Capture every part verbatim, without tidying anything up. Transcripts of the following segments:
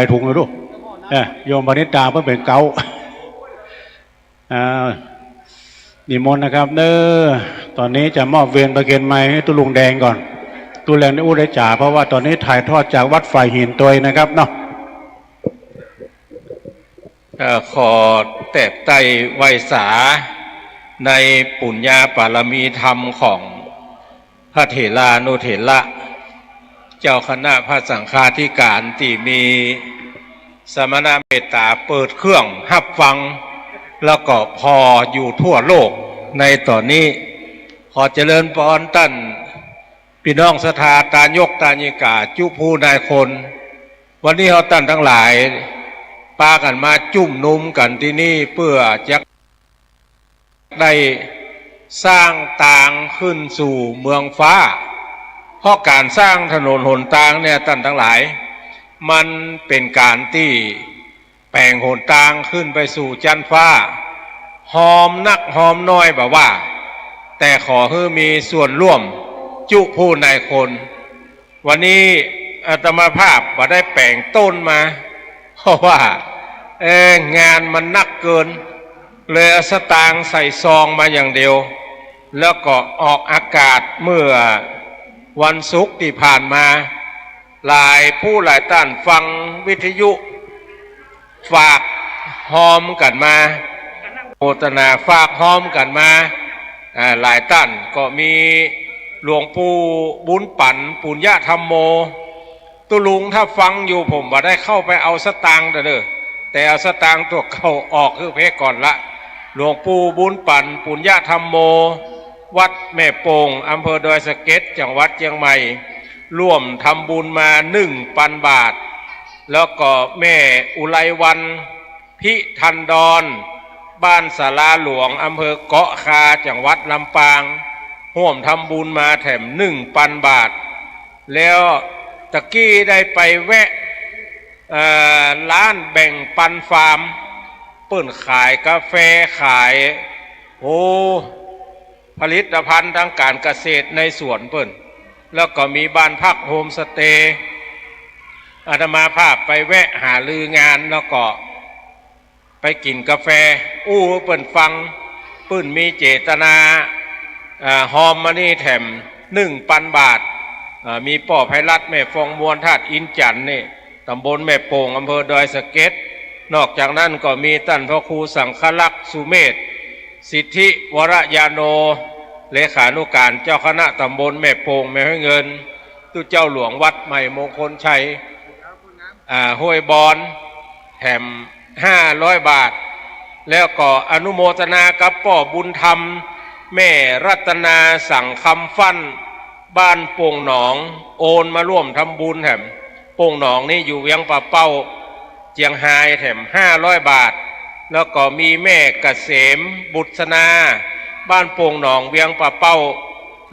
ส่ถุงเลยลูก เอ้อ โยมปณิตาเปิ้นเป๋นเก๊า อ่า นิมนต์นะครับเน้อ ต๋อนนี้จะมอบเวียนประเคนไมค์หื้อตุ๊ลุงแดงก่อน ตุ๊ลุงแดงได้อู้ได้จ๋า เพราะว่าต๋อนนี้ถ่ายทอดจากวัดฝ่ายหินตวยนะครับเนาะ เอ่อ ขอแตกใต้ไหว้สาในปุญญาปารมีธรรมของพระเถรานุเถระ เจ้าคณะพระสังฆาธิการตี้มีสมณะเมตต๋าเปิดเครื่องฮับฟัง แล้วก็ผ่ออยู่ทั่วโลกในต๋อนนี้ ขอเจริญปอนต้าน ปี้น้องศรัทธาตายกตายิกา จุผู้นายคน วันนี้เฮาต้านตังหลายปากั๋นมาจุมนุมกั๋นตี้นี่เปื้อจะได้สร้างตางขึ้นสู่เมืองฟ้า เพราะก๋านสร้างถนนหนตางเนี่ยต้านตังหลาย มันเป๋นก๋านตี้ แป๋งหนตางขึ้นไปสู่จั๊นฟ้า ฮอมนักฮอมน้อยบ่ว่า แต่ขอหื้อมีส่วนร่วมจุผู้นายคน วันนี้อาตมาภาพบ่ได้แป๋งต้นมา เพราะว่า เอ่อ งานมันนักเกิน เลยเอาสตางค์ใส่ซองมาอย่างเดียว แล้วก็ออกอากาศเมื่อวันศุกร์ตี้ผ่านมา หลายผู้หลายต้านฟังวิทยุ ฝากฮอมกั๋นมา โฆษณาฝากฮอมกั๋นมา อ่า หลายต้านก็มีหลวงปู่บุญปั๋น ปุญญธัมโม ตุ๊ลุงถ้าฟังอยู่ ผมบ่ได้เข้าไปเอาสตางค์เด้อ แต่เอาสตางค์ตั๋วเก่าออกหื้อเป๊กก่อนละ หลวงปู่บุญปั๋น ปุญญธัมโม วัดแม่โป่ง อำเภอดอยสะเก็ด จังหวัดเจียงใหม่ ร่วมทำบุญมาหนึ่งปันบาท แล้วก็แม่อุไรวรรณ พิทันดร บ้านศาลาหลวง อำเภอเกาะคา จังหวัดลำปาง ฮ่วมทำบุญมาแถมหนึ่งปันบาท แล้วตะกี้ได้ไปแวะ เอ่อ ร้านแบ่งปันฟาร์ม เปิ้นขายกาแฟ ขาย โอ้ ผลิตภัณฑ์ทางก๋านเกษตรในสวนเปิ้น แล้วก็มีบ้านพักโฮมสเตย์ อาตมาภาพไปแวะหารืองาน แล้วก็ไปกิ๋นกาแฟ อู้เปิ้นฟัง เปิ้นมีเจตนา เอ่อ ฮอมมานี่แถมหนึ่งปันบาท เอ่อ มีป้อไพรัตน์ แม่ฟองมวล ธาตุอินจันทน์นี่ ตำบลแม่โป่ง อำเภอดอยสะเก็ด นอกจากนั้นก็มีต้านพระครูสังฆรักษ์ สุเมธ สิทธิวรญาโณ เลขานุการเจ้าคณะตำบลแม่โป่ง แม่ฮ้อยเงิน ตุ๊เจ้าหลวงวัดใหม่มงคลชัย อ่า ห้วยบอน แถมห้าร้อยบาท แล้วก็อนุโมทนากับป้อบุญธรรม แม่รัตนาสังคำฟั่น บ้านโป่งหนอง โอนมาร่วมทำบุญแถม โป่งหนองนี่อยู่เวียงป่าเป้า เจียงฮาย แถมห้าร้อยบาท แล้วก็มีแม่เกษมบุษนา บ้านโป่งหนอง เวียงป่าเป้า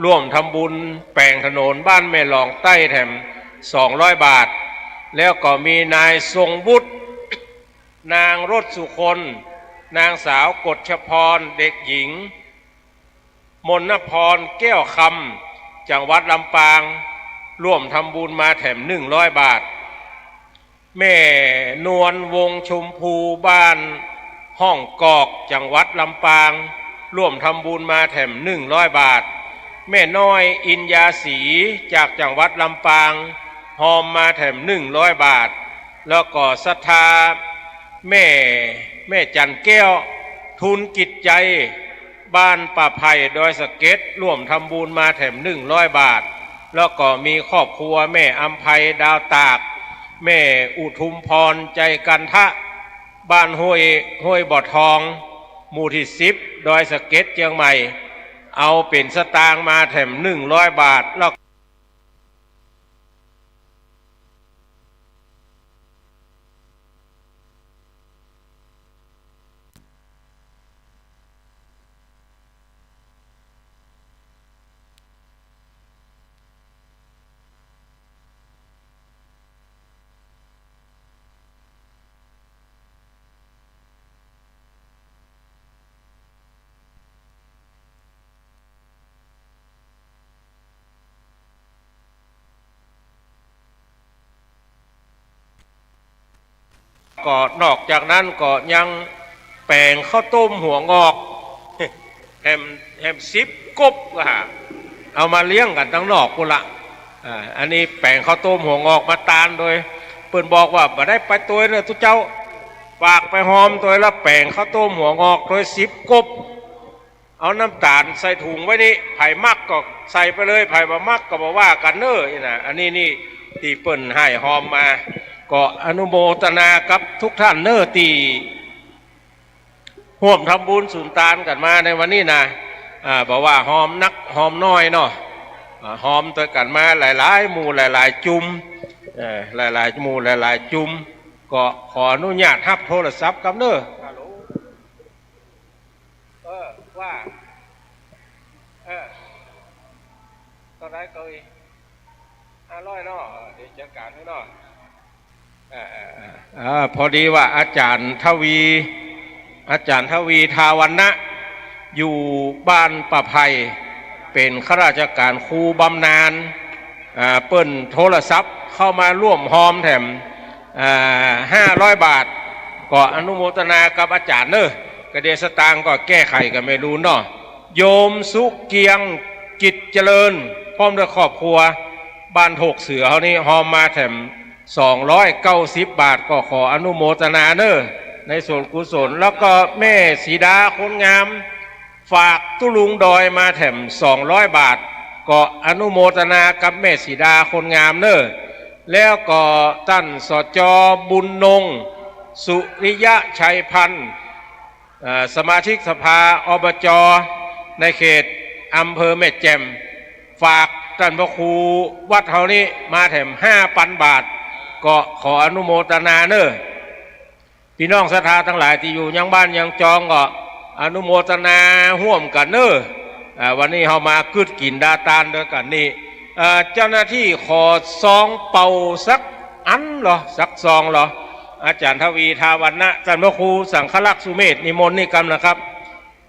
ร่วมทำบุญแป๋งถนนบ้านแม่หลองใต้แถมสองร้อยบาท แล้วก็มีนายทรงวุฒิ นางรสสุคน นางสาวกฎชพร เด็กหญิง มนพร แก้วคำ จังหวัดลำปาง ร่วมทำบุญมาแถมหนึ่งร้อยบาท แม่นวลวงศ์ชมพู บ้านฮ่องกอก จังหวัดลำปาง ร่วมทำบุญมาแถมหนึ่งร้อยบาท แม่น้อยอินยาศรี จากจังหวัดลำปาง ฮอมมาแถมหนึ่งร้อยบาท แล้วก็ศรัทธาแม่ แม่จันแก้ว ทุนกิจใจ บ้านป่าไผ่ ดอยสะเก็ด ร่วมทำบุญมาแถมหนึ่งร้อยบาท แล้วก็มีครอบครัวแม่อำไพ ดาวตาก แม่อุทุมพร ใจกันทะ บ้านห้วย ห้วยบ่อทอง หมู่ตี้สิบ ดอยสะเก็ด เจียงใหม่ เอาเป๋นสตางค์มาแถมหนึ่งร้อยบาท แล้ว ก็นอกจากนั้นก็ยังแป๋งข้าวต้มหัวงอก แหม แหมสิบก๊บก็หา เอามาเลี้ยงกั๋นตังนอกปู้นละ อ่า อันนี้แป๋งข้าวต้มหัวงอกมาตานโตย เปิ้นบอกว่าบ่ได้ไปโตยเน่อตุ๊เจ้า ฝากไปฮอมโตยละแป๋งข้าวต้มหัวงอกโตยสิบก๊บ เอาน้ำต๋าลใส่ถุงไว้นี่ ใผมักก็ใส่ไปเลย ใผบ่มักก็บ่ว่ากั๋นเน่อ อี้นะ อันนี้นี่ตี้เปิ้นหื้อฮอมมา ก็อนุโมทนากับทุกท่านเน่อตี้ฮ่วมทำบุญสุนตานกั๋นมาในวันนี้นะ อ่า บ่ว่าฮอมนักฮอมน้อยเนาะ อ่า ฮอมตวยกั๋นมาหลายๆ หมู่หลายๆ จุม เอ่อ หลายๆ หมู่หลายๆ จุม ก็ขออนุญาตฮับโทรศัพท์กำเน่อ ฮัลโหล เออ ว่า เออ เต้าใดก็อีก ห้าร้อยเนาะ เออ เดี๋ยวจัดก๋านหื้อเนาะ เออ เออ เออ อ่า พอดีว่าอาจ๋ารย์ทวี อาจ๋ารย์ทวี ทาวัณณะ อยู่บ้านป่าไผ่ เป๋นข้าราชก๋านครูบำนาญ อ่า เปิ้นโทรศัพท์เข้ามาฮ่วมฮอมแถม อ่า ห้าร้อยบาท ก็อนุโมทนากับอาจ๋ารย์เน่อ กะเดียสตางค์ก็แก้ไขกั๋นไม่ลูนเนาะ โยมสุเกียง กิจเจริญ พร้อมด้วยครอบครัว บ้านโถกเสือเฮานี้ ฮอมมาแถม สองร้อยเก้าสิบบาท ก็ขออนุโมทนาเน่อ ในส่วนกุศล แล้วก็แม่สีดาคนงาม ฝากตุ๊ลุงดอยมาแถม สองร้อยบาท ก็อนุโมทนากับแม่สีดาคนงามเน่อ แล้วก็ต้าน สจ. บุญนงค์ สุริยะชัยพันธ์ เอ่อ สมาชิกสภา อบจ. ในเขตอำเภอแม่แจ่ม ฝากต้านพระครูวัดเฮานี้มาแถม ห้าปันบาท ก็ขออนุโมทนาเน่อ ปี้น้องศรัทธาตังหลายตี้อยู่ยังบ้านยังจองก็อนุโมทนาฮ่วมกั๋นเน่อ อ่า วันนี้เฮามากึ๊ดกิ๋นดาตานตวยกั๋นนี่ เอ่อ เจ้าหน้าตี้ขอซองเป่าสักอันลอ สักซองลอ อาจ๋ารย์ทวี ทาวัณณะ ต้านพระครูสังฆลักษณ์สุเมธ นิมนต์นี่กำนะครับ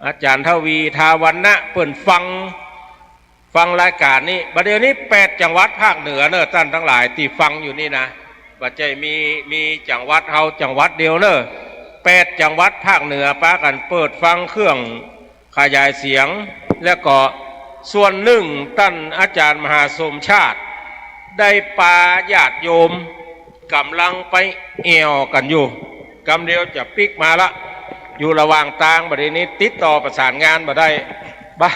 อาจ๋ารย์ทวี ทาวัณณะ เปิ้นฟัง ฟังรายก๋านนี้ บ่าเดี่ยวนี้แปดจังหวัดภาคเหนือเน่อ ต้านตังหลายตี้ฟังอยู่นี่นะ บ่ใจ้มี มีจังหวัดเฮาจังหวัดเดียวเน่อ แปดจังหวัดภาคเหนือปากั๋นเปิดฟังเครื่องขยายเสียง แล้วก็ส่วนนึ่งต้านอาจ๋ารย์มหาสมชาติ ได้ปาญาติโยม ก่ำลังไปแอ่วกั๋นอยู่ กำเดียวจะปิ๊กมาละ อยู่ระหว่างตาง บ่าเดี่ยวนี้ติดต่อประสานงานบ่ได้ บาง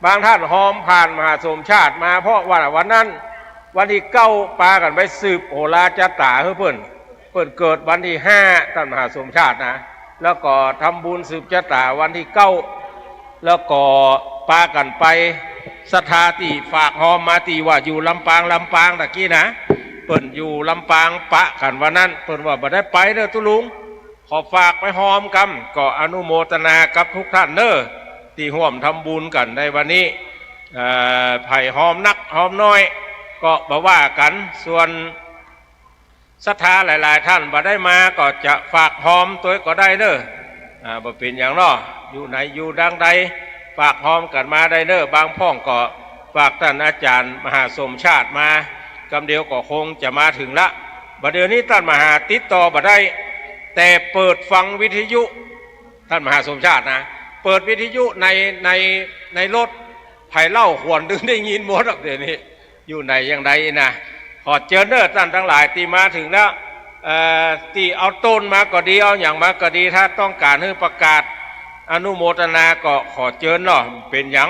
บางต้านฮอมผ่านมหาสมชาติมา เพราะว่าวันนั้น วันตี้เก้า ปากั๋นไปสืบโหราจะต๋าหื้อเปิ้น เปิ้นเกิดวันตี้ห้า ต้านมหาสมชาตินะ แล้วก็ทำบุญสืบจะต๋าวันตี้เก้า แล้วก็ปากั๋นไป ศรัทธาตี้ฝากฮอมมาตี้ว่าอยู่ลำปาง ลำปางตะกี้นะ เปิ้นอยู่ลำปางปะกั๋นวันนั้น เปิ้นว่าบ่ได้ไปเน่อตุ๊ลุง ขอฝากไปฮอมกำ ก็อนุโมทนากับทุกท่านเน่อ ตี้ฮ่วมทำบุญกั๋นในวันนี้ เอ่อ ใผฮอมนักฮอมน้อย ก็บ่ว่ากั๋น ส่วน ศรัทธาหลายๆ ท่านบ่ได้มาก็จะฝากฮอมตวยก็ได้เน่อ อ่า บ่เป๋นหยังเนาะ อยู่ไหนอยู่ดังใด ฝากฮอมกั๋นมาได้เน่อ บางพ่องก็ฝากต้านอาจ๋ารย์มหาสมชาติมา กำเดียวก็คงจะมาเถิงละ บ่าเดี่ยวนี้ต้านมหาติดต่อบ่ได้ แต่เปิดฟังวิทยุ ต้านมหาสมชาตินะ เปิดวิทยุใน ใน ในรถ ใผเล่าขวัญตึงได้ยินหมดอะ เดี๋ยวนี้ อยู่ไหนอย่างใดนะ ขอเจิญเน่อต้านตังหลายตี้มาเถิงแล้ว เอ่อ ตี้เอาต้นมาก็ดี เอาหยังมาก็ดี ถ้าต้องก๋านหื้อประกาศอนุโมทนาก็ขอเจิญเนาะ เป๋นหยัง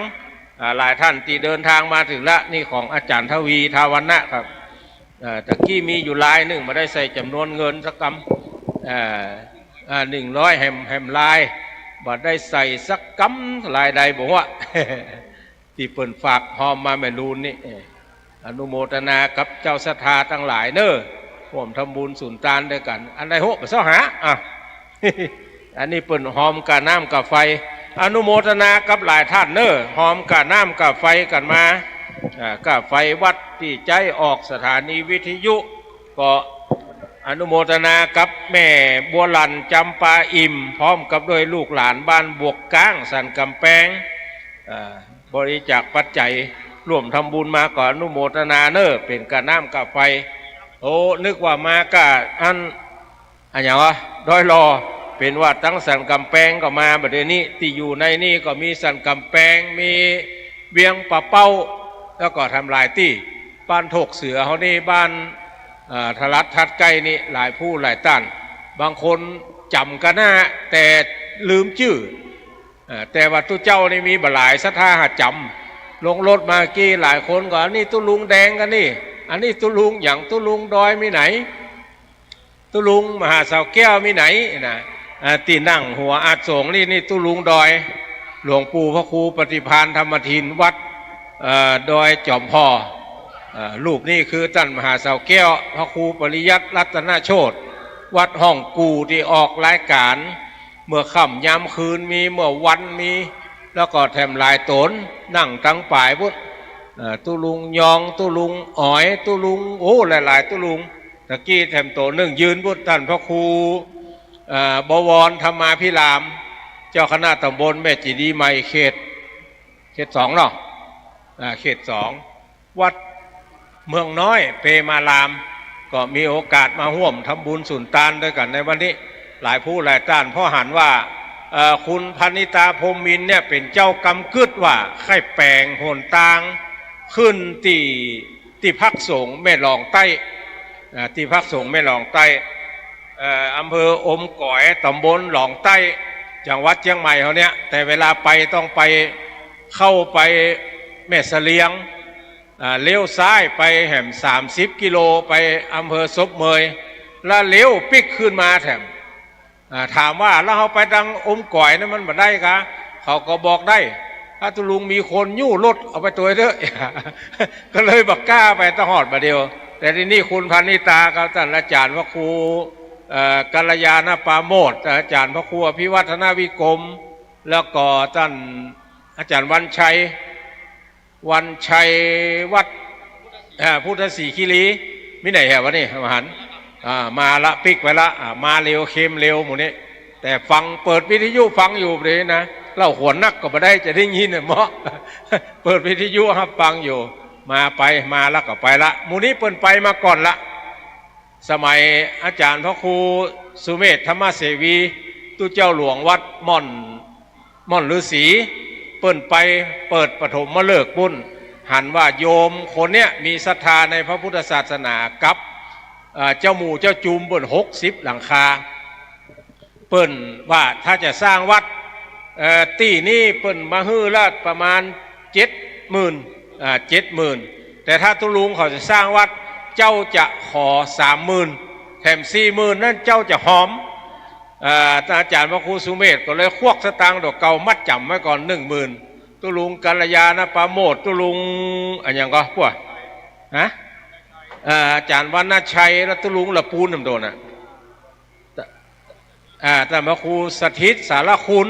อ่า หลายท่านตี้เดินตางมาเถิงละ นี่ของอาจ๋ารย์ทวี ทาวัณณะครับ เอ่อ ตะกี้มีอยู่ลายนึ่ง บ่ได้ใส่จ๋ำนวนเงินสักกำ เอ่อ อ่า หนึ่งร้อยแหม แหมลาย บ่ได้ใส่สักกำ ลายใดบ่ฮู้ ตี้เปิ้นฝากฮอมมาแม่ลูนนี่ เอ่อ อนุโมทนากับเจ้าศรัทธาตังหลายเน่อ ฮ่วมทำบุญสุนตานตวยกั๋น อันใดฮู้บ่ซอหา อ่ะ อันนี้เปิ้นฮอมก้าน้ำก้าไฟ อนุโมทนากับหลายท่านเน่อ ฮอมก้าน้ำก้าไฟกั๋นมา อ่า ก้าไฟวัดตี้ใจ๊ออกสถานีวิทยุ ก็อนุโมทนากับแม่บัวหลั่น จำปาอิ่ม พร้อมกับด้วยลูกหลานบ้านบวกก้าง สันก๋ำแปง อ่า บริจาคปัจจัยฮ่วมทำบุญมา ก็อนุโมทนาเน่อ เป๋นก้าน้ำก้าไฟ โอ้ นึกว่ามาก้าอัน อะหยังวะ ดอยหล่อ เป๋นว่าตังสันก๋ำแปงก็มา บ่าเดี่ยวนี้ตี้อยู่ในนี่ก็มีสันก๋ำแปง มีเวียงป่าเป้า แล้วก็แถมหลายตี้ บ้านโถกเสือเฮานี่ บ้าน เอ่อ ทะลัดทัดใก้นี่ หลายผู้หลายต้าน บางคนจ๋ำกั๋นนะ แต่ลืมจื้อ เอ่อ แต่ว่าตุ๊เจ้านี่มีบ่หลาย ศรัทธาหาจ๋ำ ลงรถมากี้หลายคนก็ อันนี้ตุ๊ลุงแดงกั๋นนี่ อันนี้ตุ๊ลุงหยัง ตุ๊ลุงดอยมีไหน ตุ๊ลุงมหาเสาแก้วมีไหนนะ อ่า ตี้นั่งหัวอาสงฆ์นี่ นี่ตุ๊ลุงดอย หลวงปู่พระครูปฏิภาณธรรมทิน วัด เอ่อ ดอยจ๋อมผ่อ เอ่อ รูปนี้คือต้านมหาเสาแก้ว พระครูปริยัติรัตนโชติ วัดห้องกู่ ตี้ออกรายก๋าน เมื่อค่ำยามคืนมี เมื่อวันมี แล้วก็แถมหลายต๋น นั่งตังป๋ายปุ้น เอ่อ ตุ๊ลุงยอง ตุ๊ลุงอ๋อย ตุ๊ลุง โอ้ หลายๆ ตุ๊ลุง ตะกี้แถมโตนึ่งยืนปุ้น ต้านพระครู เอ่อ บวรธรรมาภิราม เจ้าคณะตำบลแม่เจดีย์ใหม่ เขต เขตสองเนาะ อ่า เขตสอง วัดเมืองน้อยเปรมาราม ก็มีโอกาสมาฮ่วมทำบุญสุนตานด้วยกั๋นในวันนี้ หลายผู้หลายต้าน เพราะหันว่า เอ่อ คุณพนิตา พรหมมินทร์เนี่ย เป๋นเจ้ากำกึ๊ดว่าใค่แป๋งหนตางขึ้นตี้ ตี้พักสงฆ์แม่หลองใต้ อ่า ตี้พักสงฆ์แม่หลองใต้ เอ่อ อำเภออมก๋อย ตำบลหลองใต้ จังหวัดเจียงใหม่เฮาเนี่ย แต่เวลาไปต้องไป เข้าไปแม่เสลียง อ่า เลี้ยวซ้ายไปแหมสามสิบกิโล ไปอำเภอศพเมย แล้วเลี้ยวปิ๊กคืนมาแถม อ่า ถามว่า แล้วเฮาไปตางอมก๋อยนั้นมันบ่ได้กา เขาก็บอกได้ ถ้าตุ๊ลุงมีคนยู้รถเอาไปตวยเต๊อะ ก็เลยบ่กล้าไปตะหอดบ่าเดี่ยว แต่ทีนี้คุณพนิตากับต้านอาจ๋ารย์พระครู เอ่อ กัลยาณปราโมชย์ อาจ๋ารย์พระครูอภิวัฒนวิกรม แล้วก็ต้านอาจ๋ารย์วันชัย วันชัยวัด เอ่อ พุทธศรีคีรี มีไหนแหวะนี่ มาหัน อ่า มาละ ปิ๊กไปละ อ่า มาเร็ว เข้มเร็วหมู่นี้ แต่ฟัง เปิดวิทยุฟังอยู่เดี๋ยวนี้นะ เล่าขวัญนักก็บ่ได้ จะได้ยินน่ะเมาะ เปิดวิทยุฮับฟังอยู่ มาไป มาละก็ไปละ หมู่นี้เปิ้นไปมาก่อนละ สมัยอาจ๋ารย์พระครูสุเมธธรรมเสวี ตุ๊เจ้าหลวงวัดม่อน ม่อนฤๅษี เปิ้นไปเปิดปฐมฤกษ์ปุ้น หันว่าโยมคนเนี้ยมีศรัทธาในพระพุทธศาสนากับ เอ่อ เจ้าหมู่เจ้าจุมเปิ้นหกสิบหลังคา เปิ้นว่าถ้าจะสร้างวัด เอ่อ ตี้นี้เปิ้นมาหื้อละประมาณเจ็ดหมื่น อ่า เจ็ดหมื่น แต่ถ้าตุ๊ลุงเขาจะสร้างวัด เจ้าจะขอสามหมื่น แถมสี่หมื่นนั้นเจ้าจะหอม เอ่อ อาจ๋ารย์พระครูสุเมธก็เลยควักสตางค์ดอกเก่ามัดจ๋ำไว้ก่อนหนึ่งหมื่น ตุ๊ลุงกัลยาณปราโมชย์ ตุ๊ลุงอะหยังก็ พวก ฮะ เอ่อ อาจ๋ารย์วรรณชัย และตุ๊ลุงละปูนนำโดนน่ะ อ่า ต้านพระครูสถิตสารคุณ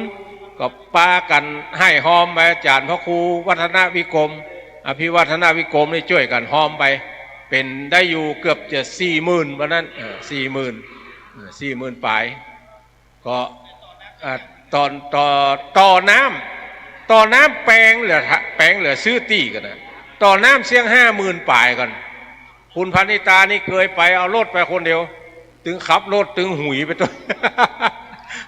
ก็ปากั๋นหื้อหอมไป อาจ๋ารย์พระครูวัฒนวิกรม อภิวัฒนวิกรมนี่จ้วยกั๋นหอมไป เป๋นได้อยู่เกือบจะสี่หมื่นวันนั้น เออ สี่หมื่น เออ สี่หมื่นป๋าย ก็ อ่า ตอน ต่อ ต่อน้ำ ต่อน้ำแป๋งเหลือ แป๋งเหลือซื้อตี้กั๋นนะ ต่อน้ำเสี้ยงห้าหมื่นป๋ายก่อน คุณพนิตานี่เกยไป เอารถไปคนเดียว ตึงขับรถตึงหุยไปตวย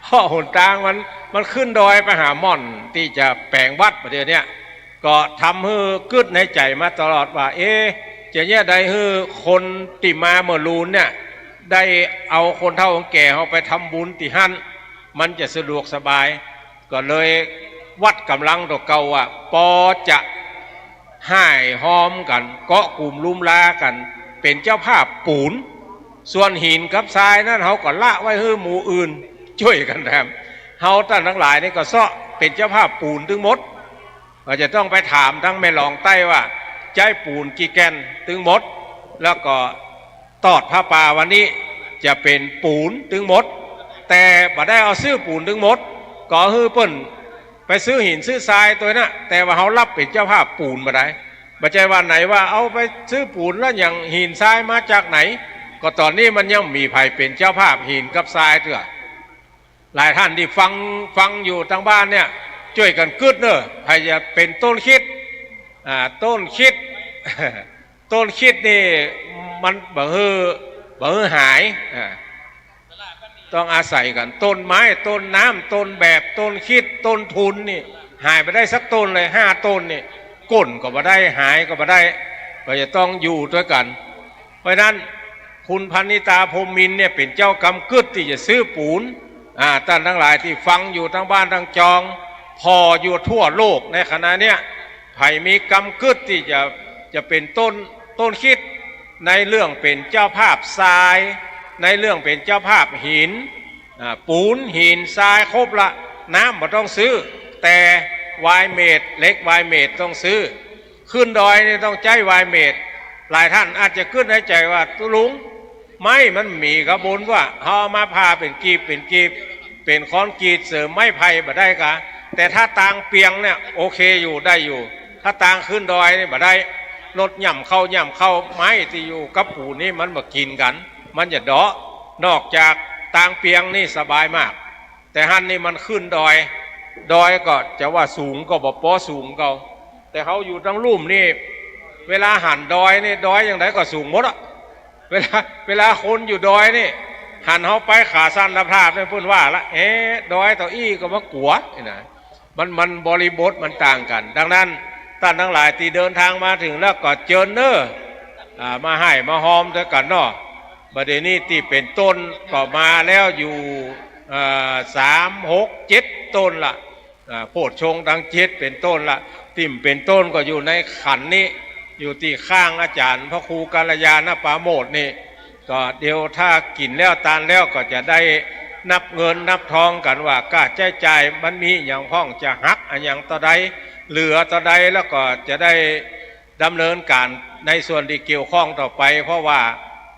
เพราะหนตางมัน มันขึ้นดอยไปหาม่อน ตี้จะแป๋งวัดบ่าเดี่ยวเนี้ย ก็ทำหื้อกึ๊ดในใจ๋มาตลอดว่า เอ๊ะ จะเยียะใดหื้อคนตี้มาเมื่อลูนเนี่ย ได้เอาคนเฒ่าคนแก่เฮาไปทำบุญตี้หั้น มันจะสะดวกสบาย ก็เลยวัดก๋ำลังตวยเก่าว่า ปอจะหื้อหอมกั๋น เกาะกุ่มลุมลากั๋น เป๋นเจ้าภาพปู๋น ส่วนหินกับทรายนั้น เฮาก็ละไว้หื้อหมู่อื่นจ้วยกั๋นแถม เฮาต้านตังหลายนี่ก็เซาะเป๋นเจ้าภาพปู๋นตึงหมด ก็จะต้องไปถามตังแม่หลองใต้ว่า ใจ๊ปู๋นกี่แก่นตึงหมด แล้วก็ตอดผ้าป่าวันนี้จะเป๋นปู๋นตึงหมด แต่บ่ได้เอาซื้อปู๋นตึงหมด ก็หื้อเปิ้นไปซื้อหินซื้อทรายตวยนะ แต่ว่าเฮารับเป๋นเจ้าภาพปู๋นบ่ได้ บ่ใจ้ว่าไหนว่าเอาไปซื้อปู๋นแล้วหยังหินทรายมาจากไหน ก็ต๋อนนี้มันยังบ่มีใผเป๋นเจ้าภาพหินกับทรายเตื้อ หลายต้านตี้ฟัง ฟังอยู่ตังบ้านเนี่ย จ้วยกั๋นกึ๊ดเน่อ ใผจะเป๋นต้นคิด อ่า ต้นคิด ต้นคิดนี่มันบ่หื้อ บ่หื้อหาย อ่า ต้องอาศัยกั๋น ต้นไม้ ต้นน้ำ ต้นแบบ ต้นคริสต์ ต้นทุนนี่ หายบ่ได้สักต้นเลย ห้าต้นนี่ ก้นก็บ่ได้ หายก็บ่ได้ ก็จะต้องอยู่ตวยกั๋น เพราะฉะนั้น คุณพรรณิตา พรหมมินทร์เนี่ย เป๋นเจ้ากำกึ๊ดตี้จะซื้อปู๋น อ่า ต้านตังหลายตี้ฟังอยู่ตังบ้านตังจอง ผ่ออยู่ทั่วโลกในขณะเนี้ย ใผมีกำกึ๊ดตี้จะ จะเป๋นต้น ต้นคริสต์ ในเรื่องเป๋นเจ้าภาพทราย ในเรื่องเป๋นเจ้าภาพหิน อ่า ปู๋น หิน ทราย ครบละ น้ำบ่ต้องซื้อ แต่วายเมด เหล็กวายเมดต้องซื้อ ขึ้นดอยนี่ต้องใจ๊วายเมด หลายต้านอาจจะกึ๊ดในใจ๋ว่า ตุ๊ลุง ไม้มันมีกาบนว่า เฮาเอามาผ่าเป๋นกีบ เป๋นกีบ เป๋นคอนกรีตเสริมไม้ไผ่บ่ได้กา แต่ถ้าตางเปียงเนี่ย โอเคอยู่ ได้อยู่ ถ้าตางขึ้นดอยนี่บ่ได้ รถย่ำเข้า ย่ำเข้า ไม้ตี้อยู่กับปู๋นนี่มันบ่กิ๋นกั๋น มันจะเดาะ นอกจากตางเปียงนี่สบายมาก แต่หั้นนี่มันขึ้นดอย ดอยก็จะว่าสูงก็บ่ปอสูงเก่า แต่เฮาอยู่ตังลุ่มนี่ เวลาหันดอยนี่ ดอยอย่างใดก็สูงหมดอะ เวลา เวลาคนอยู่ดอยนี่ หันเฮาไปขาสั้นลาพลาดนี่ เปิ้นว่าละ เอ๊ะ ดอยเต้าอี้ก็บ่กั๋วนี่นะ มัน มันบริบทมันต่างกั๋น ดังนั้น ต้านตังหลายตี้เดินตางมาเถิงแล้วก็เจิญเน่อ อ่า มาฮ่ายมาฮอมตวยกั๋นเนาะ บ่าเดี่ยวนี้ตี้เป๋นต้นก็มาแล้วอยู่ เอ่อ สาม หก เจ็ด ต้นละ อ่า โพชฌงค์ตังเจ็ดเป๋นต้นละ ตี้เป๋นต้นก็อยู่ในขันนี้ อยู่ตี้ข้างอาจ๋ารย์พระครูกัลยาณปราโมชน์นี่ ก็เดี๋ยวถ้ากิ๋นแล้วตานแล้วก็จะได้นับเงินนับทองกั๋นว่า ก้าใจ๊จ่ายมันมีอะหยังพ่อง จะหักอะหยังเต้าใด เหลือเต้าใด แล้วก็จะได้ดำเนินก๋านในส่วนตี้เกี่ยวข้องต่อไป เพราะว่า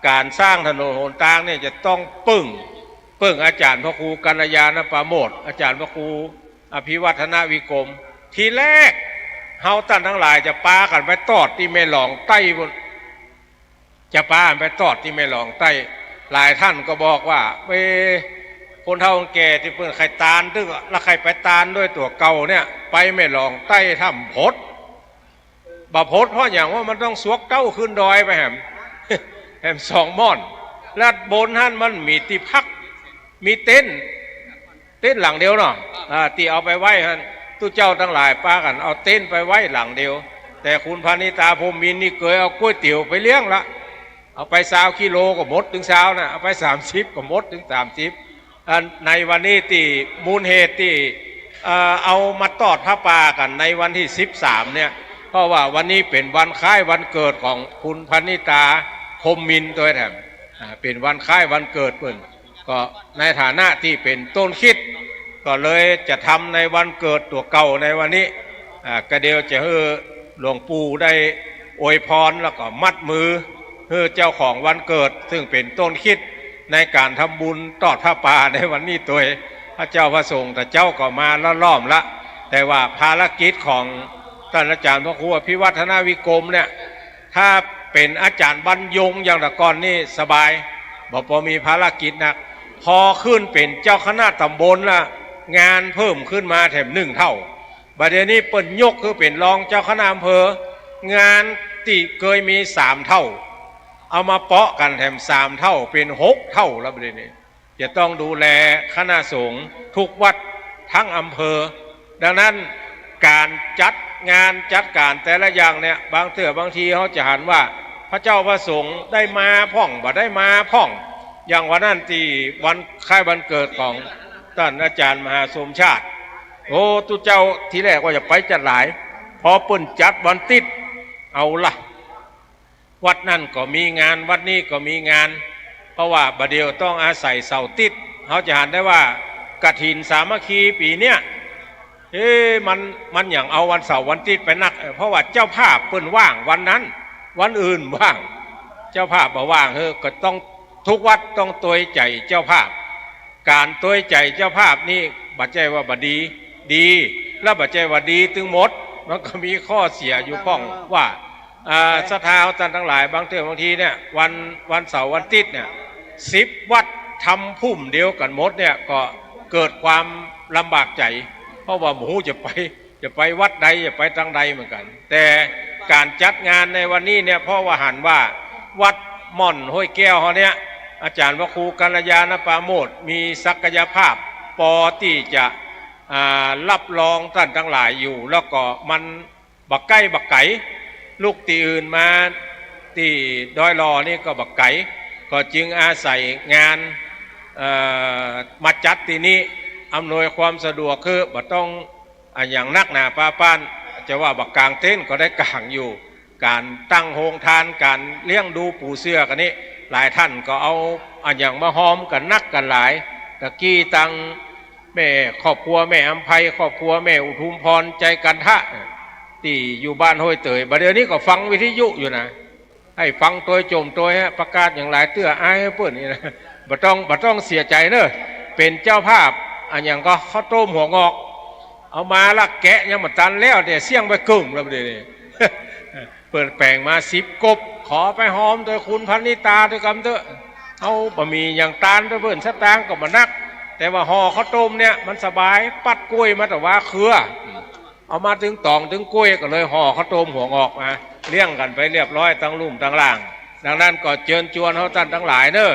ก๋านสร้างถนนหนตางเนี่ยจะต้องปึ้ง ปึ้งอาจ๋ารย์พระครูกัลยาณปราโมชน์ อาจ๋ารย์พระครูอภิวัฒนวิกรม ทีแรกเฮาต้านตังหลายจะปากั๋นไปตอดตี้แม่หลองใต้ปู๊น จะปากั๋นไปตอดตี้แม่หลองใต้ หลายต้านก็บอกว่า เอ๊ะ คนเฒ่าคนแก่ตี้เปิ้นใค่ตานตึก แล้วใค่ไปตานตวยตั๋วเก่าเนี่ย ไปแม่หลองใต้ถ้ำพด บ่พดเพราะหยังว่ามันต้องสวกเก๊าขึ้นดอยไปแหม แหมสองม่อน แล้วบนหั้นมันมีตี้พัก มีเต็นท์ เต็นท์หลังเดียวเนาะ อ่า ตี้เอาไปไว้หั้น ตุ๊เจ้าตังหลายปากั๋นเอาเต็นท์ไปไว้หลังเดียว แต่คุณพรรณิตา พรหมมินทร์นี่เกยเอาก๋วยเตี๋ยวไปเลี้ยงละ เอาไปซาวกิโลก็หมดตึงซาวนะ เอาไปสามสิบก็หมดตึงสามสิบ อ่า ในวันนี้ตี้มูลเหตุตี้ เอ่อ เอามาตอดผ้าป่ากั๋นในวันตี้สิบสามเนี่ย เพราะว่าวันนี้เป๋นวันคล้ายวันเกิดของคุณพรรณิตา พรหมมินทร์ตวยแถม อ่า เป๋นวันคล้ายวันเกิดเปิ้น ก็ในฐานะตี้เป๋นต้นคริสต์ ก็เลยจะทำในวันเกิดตั๋วเก่าในวันนี้ อ่า ก็เดี๋ยวจะหื้อหลวงปู่ได้อวยพรแล้วก็มัดมือ หื้อเจ้าของวันเกิด ซึ่งเป๋นต้นคริสต์ในก๋านทำบุญตอดผ้าป่าในวันนี้ตวย พระเจ้าพระสงฆ์ตะเจ้าก็มาล้อมละ แต่ว่าภารกิจของต้านอาจ๋ารย์พระครูอภิวัฒนวิกรมเนี่ย ถ้าเป๋นอาจ๋ารย์บรรยงอย่างแต่ก่อนนี่สบาย บ่ปอมีภารกิจนัก พอขึ้นเป๋นเจ้าคณะต๋ำบลละ งานเพิ่มขึ้นมาแถมนึ่งเต้า บ่าเดี่ยวนี้เปิ้นยกหื้อเป๋นรองเจ้าคณะอำเภอ งานตี้เกยมีสามเต้า เอามาเปาะกั๋นแถมสามเต้า เป๋นหกเต้าแล้วบ่าเดี่ยวนี้ จะต้องดูแลคณะสงฆ์ทุกวัดทั้งอำเภอ ดังนั้นก๋านจัดงานจัดก๋านแต่ละอย่างเนี่ย บางเตื้อบางทีเฮาจะหันว่าพระเจ้าพระสงฆ์ได้มาพ่อง บ่ได้มาพ่อง อย่างวันนั้นตี้วันคล้ายวันเกิดของต้านอาจ๋ารย์มหาสมชาติ โอ้ ตุ๊เจ้าทีแรกว่าจะไปจัดหลาย พอเปิ้นจัดวันติ๊ด เอาละ วัดนั่นก็มีงาน วัดนี้ก็มีงาน เพราะว่าบ่าเดี่ยวต้องอาศัยเสาร์ติ๊ด เฮาจะหันได้ว่ากฐินสามัคคีปี๋เนี้ย เอ๊ะ มัน มันหยังเอาวันเสาร์วันติ๊ดไปนัก เอ่อ เพราะว่าเจ้าภาพเปิ้นว่างวันนั้น วันอื่นว่าง เจ้าภาพบ่ว่าง เออ ก็ต้อง ทุกวัดต้องตวยใจ๋เจ้าภาพ ก๋านตวยใจ๋เจ้าภาพนี่บ่ใจ้ว่าบ่ดี ดี แล้วบ่ใจ้ว่าดีตึงหมด มันก็มีข้อเสียอยู่พ่องว่า อ่า ศรัทธาต้านตังหลาย บางเตื้อบางทีเนี่ย วัน วันเสาร์วันติ๊ดเนี่ย สิบวัดทำพุ่มเดียวกั๋นหมดเนี่ย ก็เกิดความลำบากใจ๋ เพราะว่าบ่ฮู้จะไป จะไปวัดใด จะไปตางใดเหมือนกั๋น แต่ก๋านจัดงานในวันนี้เนี่ย เพราะว่าหันว่าวัดม่อนห้วยแก้วเฮาเนี่ย อาจ๋ารย์พระครูกัลยาณปราโมชย์มีศักยภาพปอตี้จะ อ่า ฮับรองต้านตังหลายอยู่ แล้วก็มันบ่ใก้บ่ไก๋ ลุกตี้อื่นมาตี้ดอยหล่อนี่ก็บ่ไก๋ ก็จึงอาศัยงาน เอ่อ มาจัดตี้นี่ อำนวยความสะดวก คือบ่ต้อง อะหยังนักหนาปาป๊าน จะว่าบ่ก๋างเต็นท์ก็ได้ก๋างอยู่ ก๋านตั้งโฮงตาน ก๋านเลี้ยงดูปู๋เสือกั๋นนี่ หลายต้านก็เอาอะหยังมาฮอมกั๋นนักกั๋นหลาย ตะกี้ตังแม่ครอบครัวแม่อำไพ ครอบครัวแม่อุทุมพร ใจกันทะ ตี้อยู่บ้านห้วยเต๋ย บ่าเดี่ยวนี้ก็ฟังวิทยุอยู่นะ หื้อฟังตวยจ่มตวยฮะ ประกาศอย่างหลายเตื้อ อายหื้อเปิ้นนี่นะ บ่ต้อง บ่ต้องเสียใจ๋เน่อ เป๋นเจ้าภาพ อะหยังก็ข้าวต้มหัวงอก เอามาละแกะยังบ่ตันแล้ว แต่เสี้ยงไปเกิ่งแล้วบ่าเดี่ยวนี้ เปิ้นแป๋งมาสิบก๊บ ขอไปฮอมตวยคุณพนิตาตวยกำเต๊อะ เอาบ่าหมี่หยังตานตวยเปิ้น สตางค์ก็บ่นัก แต่ว่าห่อข้าวต้มเนี่ยมันสบาย ปัดก๊วยมาแต่ว่าเครือ เอามาตึงตองตึงก๊วย ก็เลยห่อข้าวต้มหัวงอกมา เลี้ยงกั๋นไปเรียบร้อยตังลุ่มตังล่าง ดังนั้นก็เจิญจวนเฮาต้านตังหลายเน่อ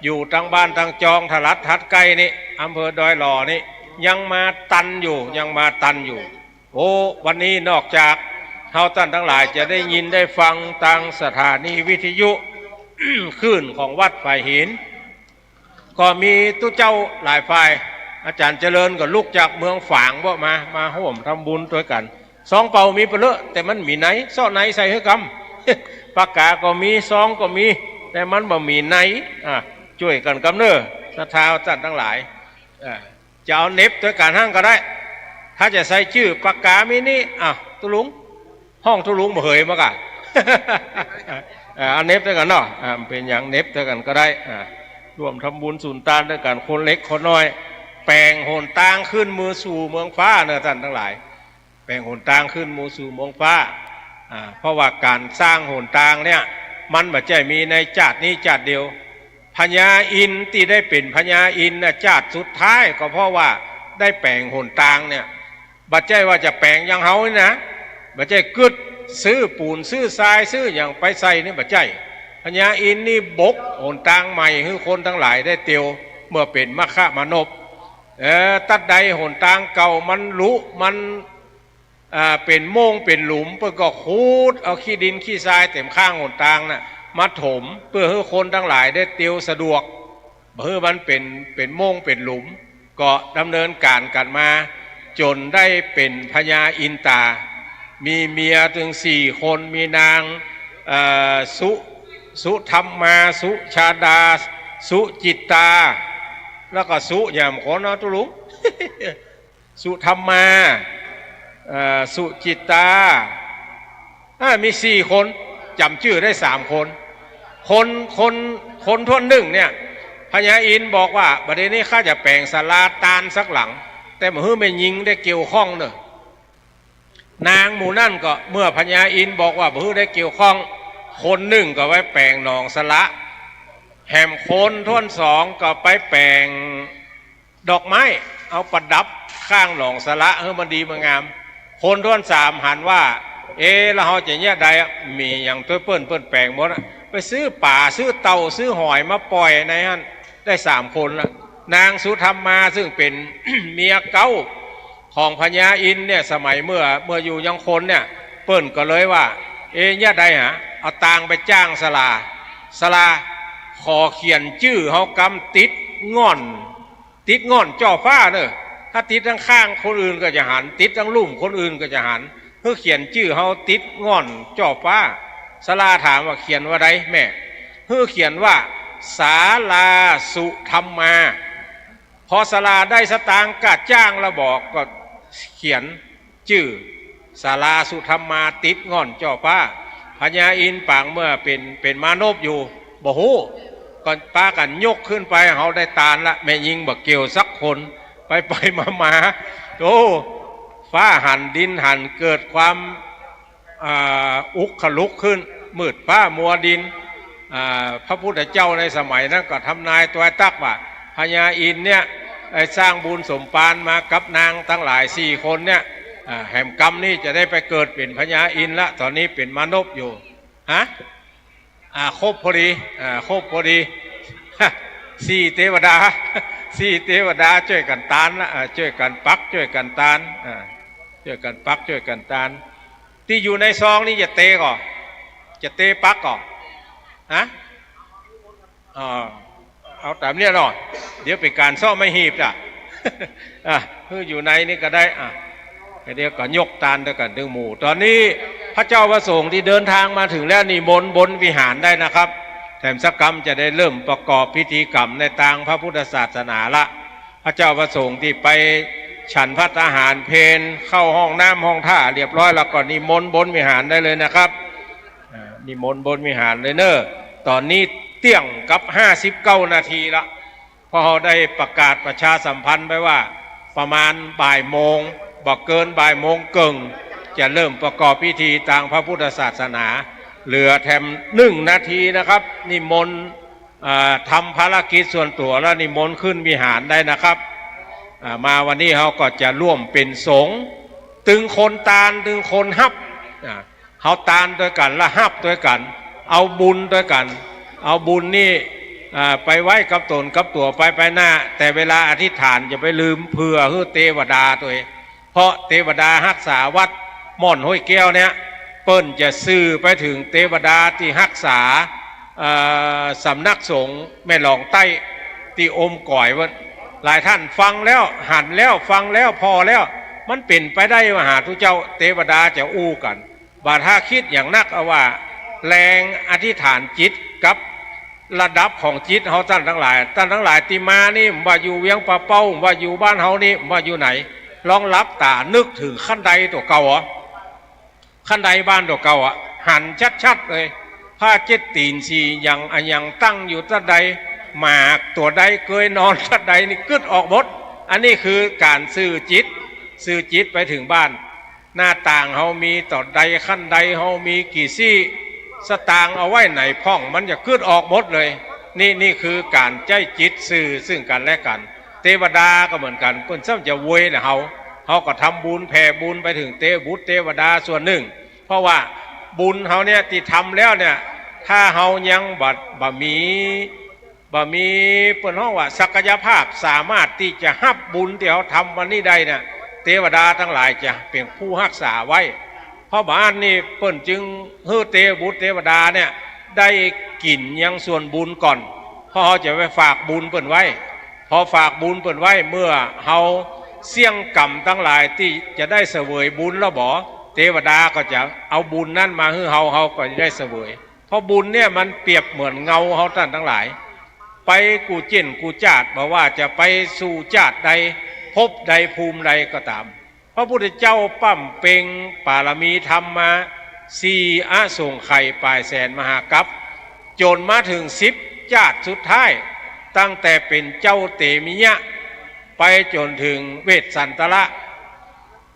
อยู่ตังบ้านตังจอง ถลัดถัดใก้นี่ อำเภอดอยหล่อนี่ ยังมาตันอยู่ ยังมาตันอยู่ โอ้ วันนี้นอกจากเฮาต้านตังหลายจะได้ยินได้ฟังตางสถานีวิทยุ คลื่นของวัดฝายหิน ก็มีตุ๊เจ้าหลายฝ่าย อาจ๋ารย์เจริญก็ลุกจากเมืองฝางบ่มา มาฮ่วมทำบุญตวยกั๋น ซองเป่ามีเป๋นเล่อะ แต่มันมีใน เซาะในใส่หื้อกำ ปากก๋าก็มี ซองก็มี แต่มันบ่มีใน อ่ะ จ้วยกั๋นกำเน่อ ศรัทธาต้านตังหลาย อ่ะ จะเอาเหน็บตวยกั๋นหั้นก็ได้ ถ้าจะใส่จื้อปากก๋ามีนี่ อ่ะ ตุ๊ลุง ห้องตุ๊ลุงบ่เหยมาก่ะ อ่า เอาเหน็บตวยกั๋นเนาะ อ่า เป๋นหยังเหน็บตวยกั๋นก็ได้ อ่า ร่วมทำบุญสุนตานตวยกั๋น คนเล็กคนน้อย แป๋งหนตางขึ้นเมืองสู่เมืองฟ้าเน่อต้านตังหลาย แป๋งหนตางขึ้นเมืองสู่เมืองฟ้า อ่า เพราะว่าก๋านสร้างหนตางเนี่ย มันบ่ใจ้มีในจาตินี้จาติเดียว พญาอินทร์ตี้ได้เป๋นพญาอินทร์น่ะ จาติสุดท้ายก็เพราะว่าได้แป๋งหนตางเนี่ย บ่ใจ้ว่าจะแป๋งอย่างเฮานี่นะ บ่ใจ้กึ๊ดซื้อปูนซื้อทรายซื้อหยังไปใส่นี่บ่ใจ้ พญาอินทร์นี่บกหนตางใหม่หื้อคนตังหลายได้เตียว เมื่อเป๋นมคมานพ เออ ตั๊ดใดหนตางเก่ามันหลุ มัน อ่า เป๋นโม่งเป๋นหลุม เปิ้นก็ขุดเอาขี้ดินขี้ทรายเต็มข้างหนตางน่ะ มาถม เปื้อหื้อคนตังหลายได้เตียวสะดวก บ่หื้อมันเป๋น เป๋นโม่งเป๋นหลุม ก็ดำเนินก๋านกั๋นมา จ๋นได้เป๋นพญาอินต๋า มีเมียตึงสี่คน มีนาง เอ่อ สุ สุธรรมา สุชาดา สุจิตตา แล้วก็สุหยังบ่ฮู้เนาะตุ๊ลุง สุธรรมา เอ่อ สุจิตตา อ่า มีสี่คน จ๋ำจื้อได้สามคน คน คน คนถ้วนนึ่งเนี่ย พญาอินทร์บอกว่า บ่าเดี่ยวนี้ข้าจะแป๋งศาลาตานสักหลัง แต่บ่หื้อแม่ญิงได้เกี่ยวข้องเน่อ นางหมู่นั้นก็ เมื่อพญาอินทร์บอกว่าบ่หื้อได้เกี่ยวข้อง คนนึ่งก็ไปแป๋งหนองสละ แหมคนถ้วนสองก็ไปแป๋ง ดอกไม้ เอาประดับข้างหนองสละหื้อมันดีมันงาม คนถ้วนสามหันว่า เอ๊ะ แล้วเฮาจะเยียะใดอะ มีหยังตวยเปิ้น เปิ้นแป๋งหมดอะ ไปซื้อป๋า ซื้อเต่า ซื้อหอยมาป่อยในหั้น ได้สามคนละ นางสุธรรมา ซึ่งเป๋น เมียเก๊าของพญาอินทร์เนี่ย สมัยเมื่อ เมื่ออยู่ยังคนเนี่ย เปิ้นก็เลยว่า เอ๊ะ เยียะใดหา เอาตางไปจ้างสลา สลา ขอเขียนจื้อเฮากำติดง่อน ติดง่อนจ้อฟ้าเน่อ ถ้าติดตังข้างคนอื่นก็จะหัน ติดตังลุ่มคนอื่นก็จะหัน หื้อเขียนจื้อเฮาติดง่อนจ้อฟ้า สลาถามว่าเขียนว่าใดแม่ หื้อเขียนว่า ศาลาสุธรรมา พอสลาได้สตางค์กาจ้างแล้วบ่ ก็เขียน จื้อศาลาสุธรรมาติดง่อนจ้อฟ้า พญาอินทร์ปางเมื่อเป๋น เป๋นมานพอยู่ บ่ฮู้ ก็ปากั๋นยกขึ้นไป เฮาได้ตานละ แม่ญิงบ่เกี่ยวสักคน ไปไปมามา โอ้ ฟ้าหันดินหัน เกิดความ อ่า อุกขลุกขึ้น มืดฟ้ามัวดิน อ่า พระพุทธเจ้าในสมัยนั้นก็ทำนายตวยตั๊กว่า พญาอินทร์เนี่ย ได้สร้างบุญสมภารมากับนางตังหลายสี่คนเนี่ย อ่า แหมกำนี้จะได้ไปเกิดเป๋นพญาอินทร์ละ ต๋อนนี้เป๋นมานพอยู่ ฮะ อ่า ครบพอดี อ่า ครบพอดี สี่เตวดา สี่เตวดาจ้วยกั๋นตานละ อ่า จ้วยกั๋นปัก จ้วยกั๋นตาน อ่า จ้วยกั๋นปัก จ้วยกั๋นตาน ตี้อยู่ในซองนี่จะเตก่อ จะเตปักก่อ ฮะ อ่า เอาต๋ามเนี้ยเนาะ เดี๋ยวเป๋นก๋านเซาะไม้หีบจ้ะ อ่ะ หื้ออยู่ในนี่ก็ได้ อ่ะ เดี๋ยวก็ยกตานด้วยกั๋นตึงหมู่ ต๋อนนี้พระเจ้าพระสงฆ์ตี้เดินทางมาเถิงแล้วนิมนต์บนวิหารได้นะครับ แถมสักกำจะได้เริ่มประกอบพิธีกรรมในตางพระพุทธศาสนาละ พระเจ้าพระสงฆ์ตี้ไปฉันภัตตาหารเพล เข้าห้องน้ำห้องท่าเรียบร้อยแล้วก็นิมนต์บนวิหารได้เลยนะครับ อ่า นิมนต์บนวิหารเลยเน่อ ต๋อนนี้เตี้ยงกับห้าสิบเก้านาทีละ เพราะเฮาได้ประกาศประชาสัมพันธ์ไปว่า ประมาณบ่ายโมง บ่เกินบ่ายโมงเกิ่ง จะเริ่มประกอบพิธีตางพระพุทธศาสนา เหลือแถมหนึ่งนาทีนะครับ นิมนต์ อ่า ทำภารกิจส่วนตั๋วแล้วนิมนต์ขึ้นวิหารได้นะครับ อ่า มาวันนี้เฮาก็จะร่วมเป๋นสงฆ์ ตึงคนตาน ตึงคนฮับ อ่า เฮาตานตวยกั๋น ละฮับตวยกั๋น เอาบุญตวยกั๋น เอาบุญนี่ อ่า ไปไว้กับต๋นกับตั๋วไปไปหน้า แต่เวลาอธิษฐานอย่าไปลืมเผื่อหื้อเตวดาตวย เพราะเตวดาฮักษาวัดม่อนห้วยแก้วเนี่ย เปิ้นจะสื่อไปเถิงเตวดาตี้ฮักษา เอ่อ สำนักสงฆ์แม่หลองใต้ตี้อมก๋อยเปิ้น หลายท่านฟังแล้ว หันแล้ว ฟังแล้ว ผ่อแล้ว มันเป๋นไปได้ว่าหาตุ๊เจ้า เตวดาจะอู้กั๋น บ่าถ้าคิดอย่างนักเอาว่า แรงอธิษฐานจิตกับระดับของจิตเฮาต้านตังหลาย ต้านตังหลายตี้มานี่ บ่าอยู่เวียงป่าเป้า บ่าอยู่บ้านเฮานี่ บ่าอยู่ไหน ลองหลับต๋านึกเถิงขั้นใดตั๋วเก่าอะ ขั้นใดบ้านตั๋วเก่าอะ หันชัดๆ เลย ผ้าเจ็ดตี๋นสี่หยังอะหยังตั้งอยู่ตั๊ดใด หมาตั๋วใดเกยนอนตั๊ดใดนี่กึ๊ดออกหมด อันนี้คือก๋านสื่อจิต สื่อจิตไปเถิงบ้าน หน้าต่างเฮามีตั๋วใด ขั้นใดเฮามีกี่ซี้ สตางค์เอาไว้ไหนพ่อง มันจะกึ๊ดออกหมดเลย นี่ นี่คือก๋านใจ๊จิตสื่อซึ่งกั๋นและกั๋น เตวดาก็เหมือนกั๋น เปิ้นซ้ำจะโวยแหละเฮา เฮาก็ทำบุญแผ่บุญไปเถิงเต บุตรเตวดาส่วนนึ่ง เพราะว่าบุญเฮาเนี่ยตี้ทำแล้วเนี่ย ถ้าเฮายังบ่ บ่มี บ่มี เปิ้นฮ้องว่าศักยภาพสามารถตี้จะฮับบุญตี้เฮาทำวันนี้ได้เนี่ย เตวดาตังหลายจะเป๋นผู้ฮักษาไว้ เพราะบ่าอั้นนี่เปิ้นจึงหื้อเต บุตรเตวดาเนี่ยได้กิ๋นยังส่วนบุญก่อน เพราะเฮาจะไปฝากบุญเปิ้นไว้ พอฝากบุญเปิ้นไว้ เมื่อเฮาเสี้ยงก๋รรมตังหลายตี้จะได้เสวยบุญแล้วบ่ เตวดาก็จะเอาบุญนั้นมาหื้อเฮา เฮาก็จะได้เสวย เพราะบุญเนี่ยมันเปรียบเหมือนเงาเฮาต้านตังหลาย ไปกู้เจ้นกู้จาติ บ่ว่าจะไปสู่จาติใด ภพใด ภูมิใดก็ต๋าม พระพุทธเจ้าบำเพ็ญปารมีธรรมมาสี่อสงไขยป๋ายแสนมหากัป จ๋นมาเถิงสิบจาติสุดท้าย ตั้งแต่เป๋นเจ้าเตมิยะ ไปจ๋นเถิงเวสสันตระ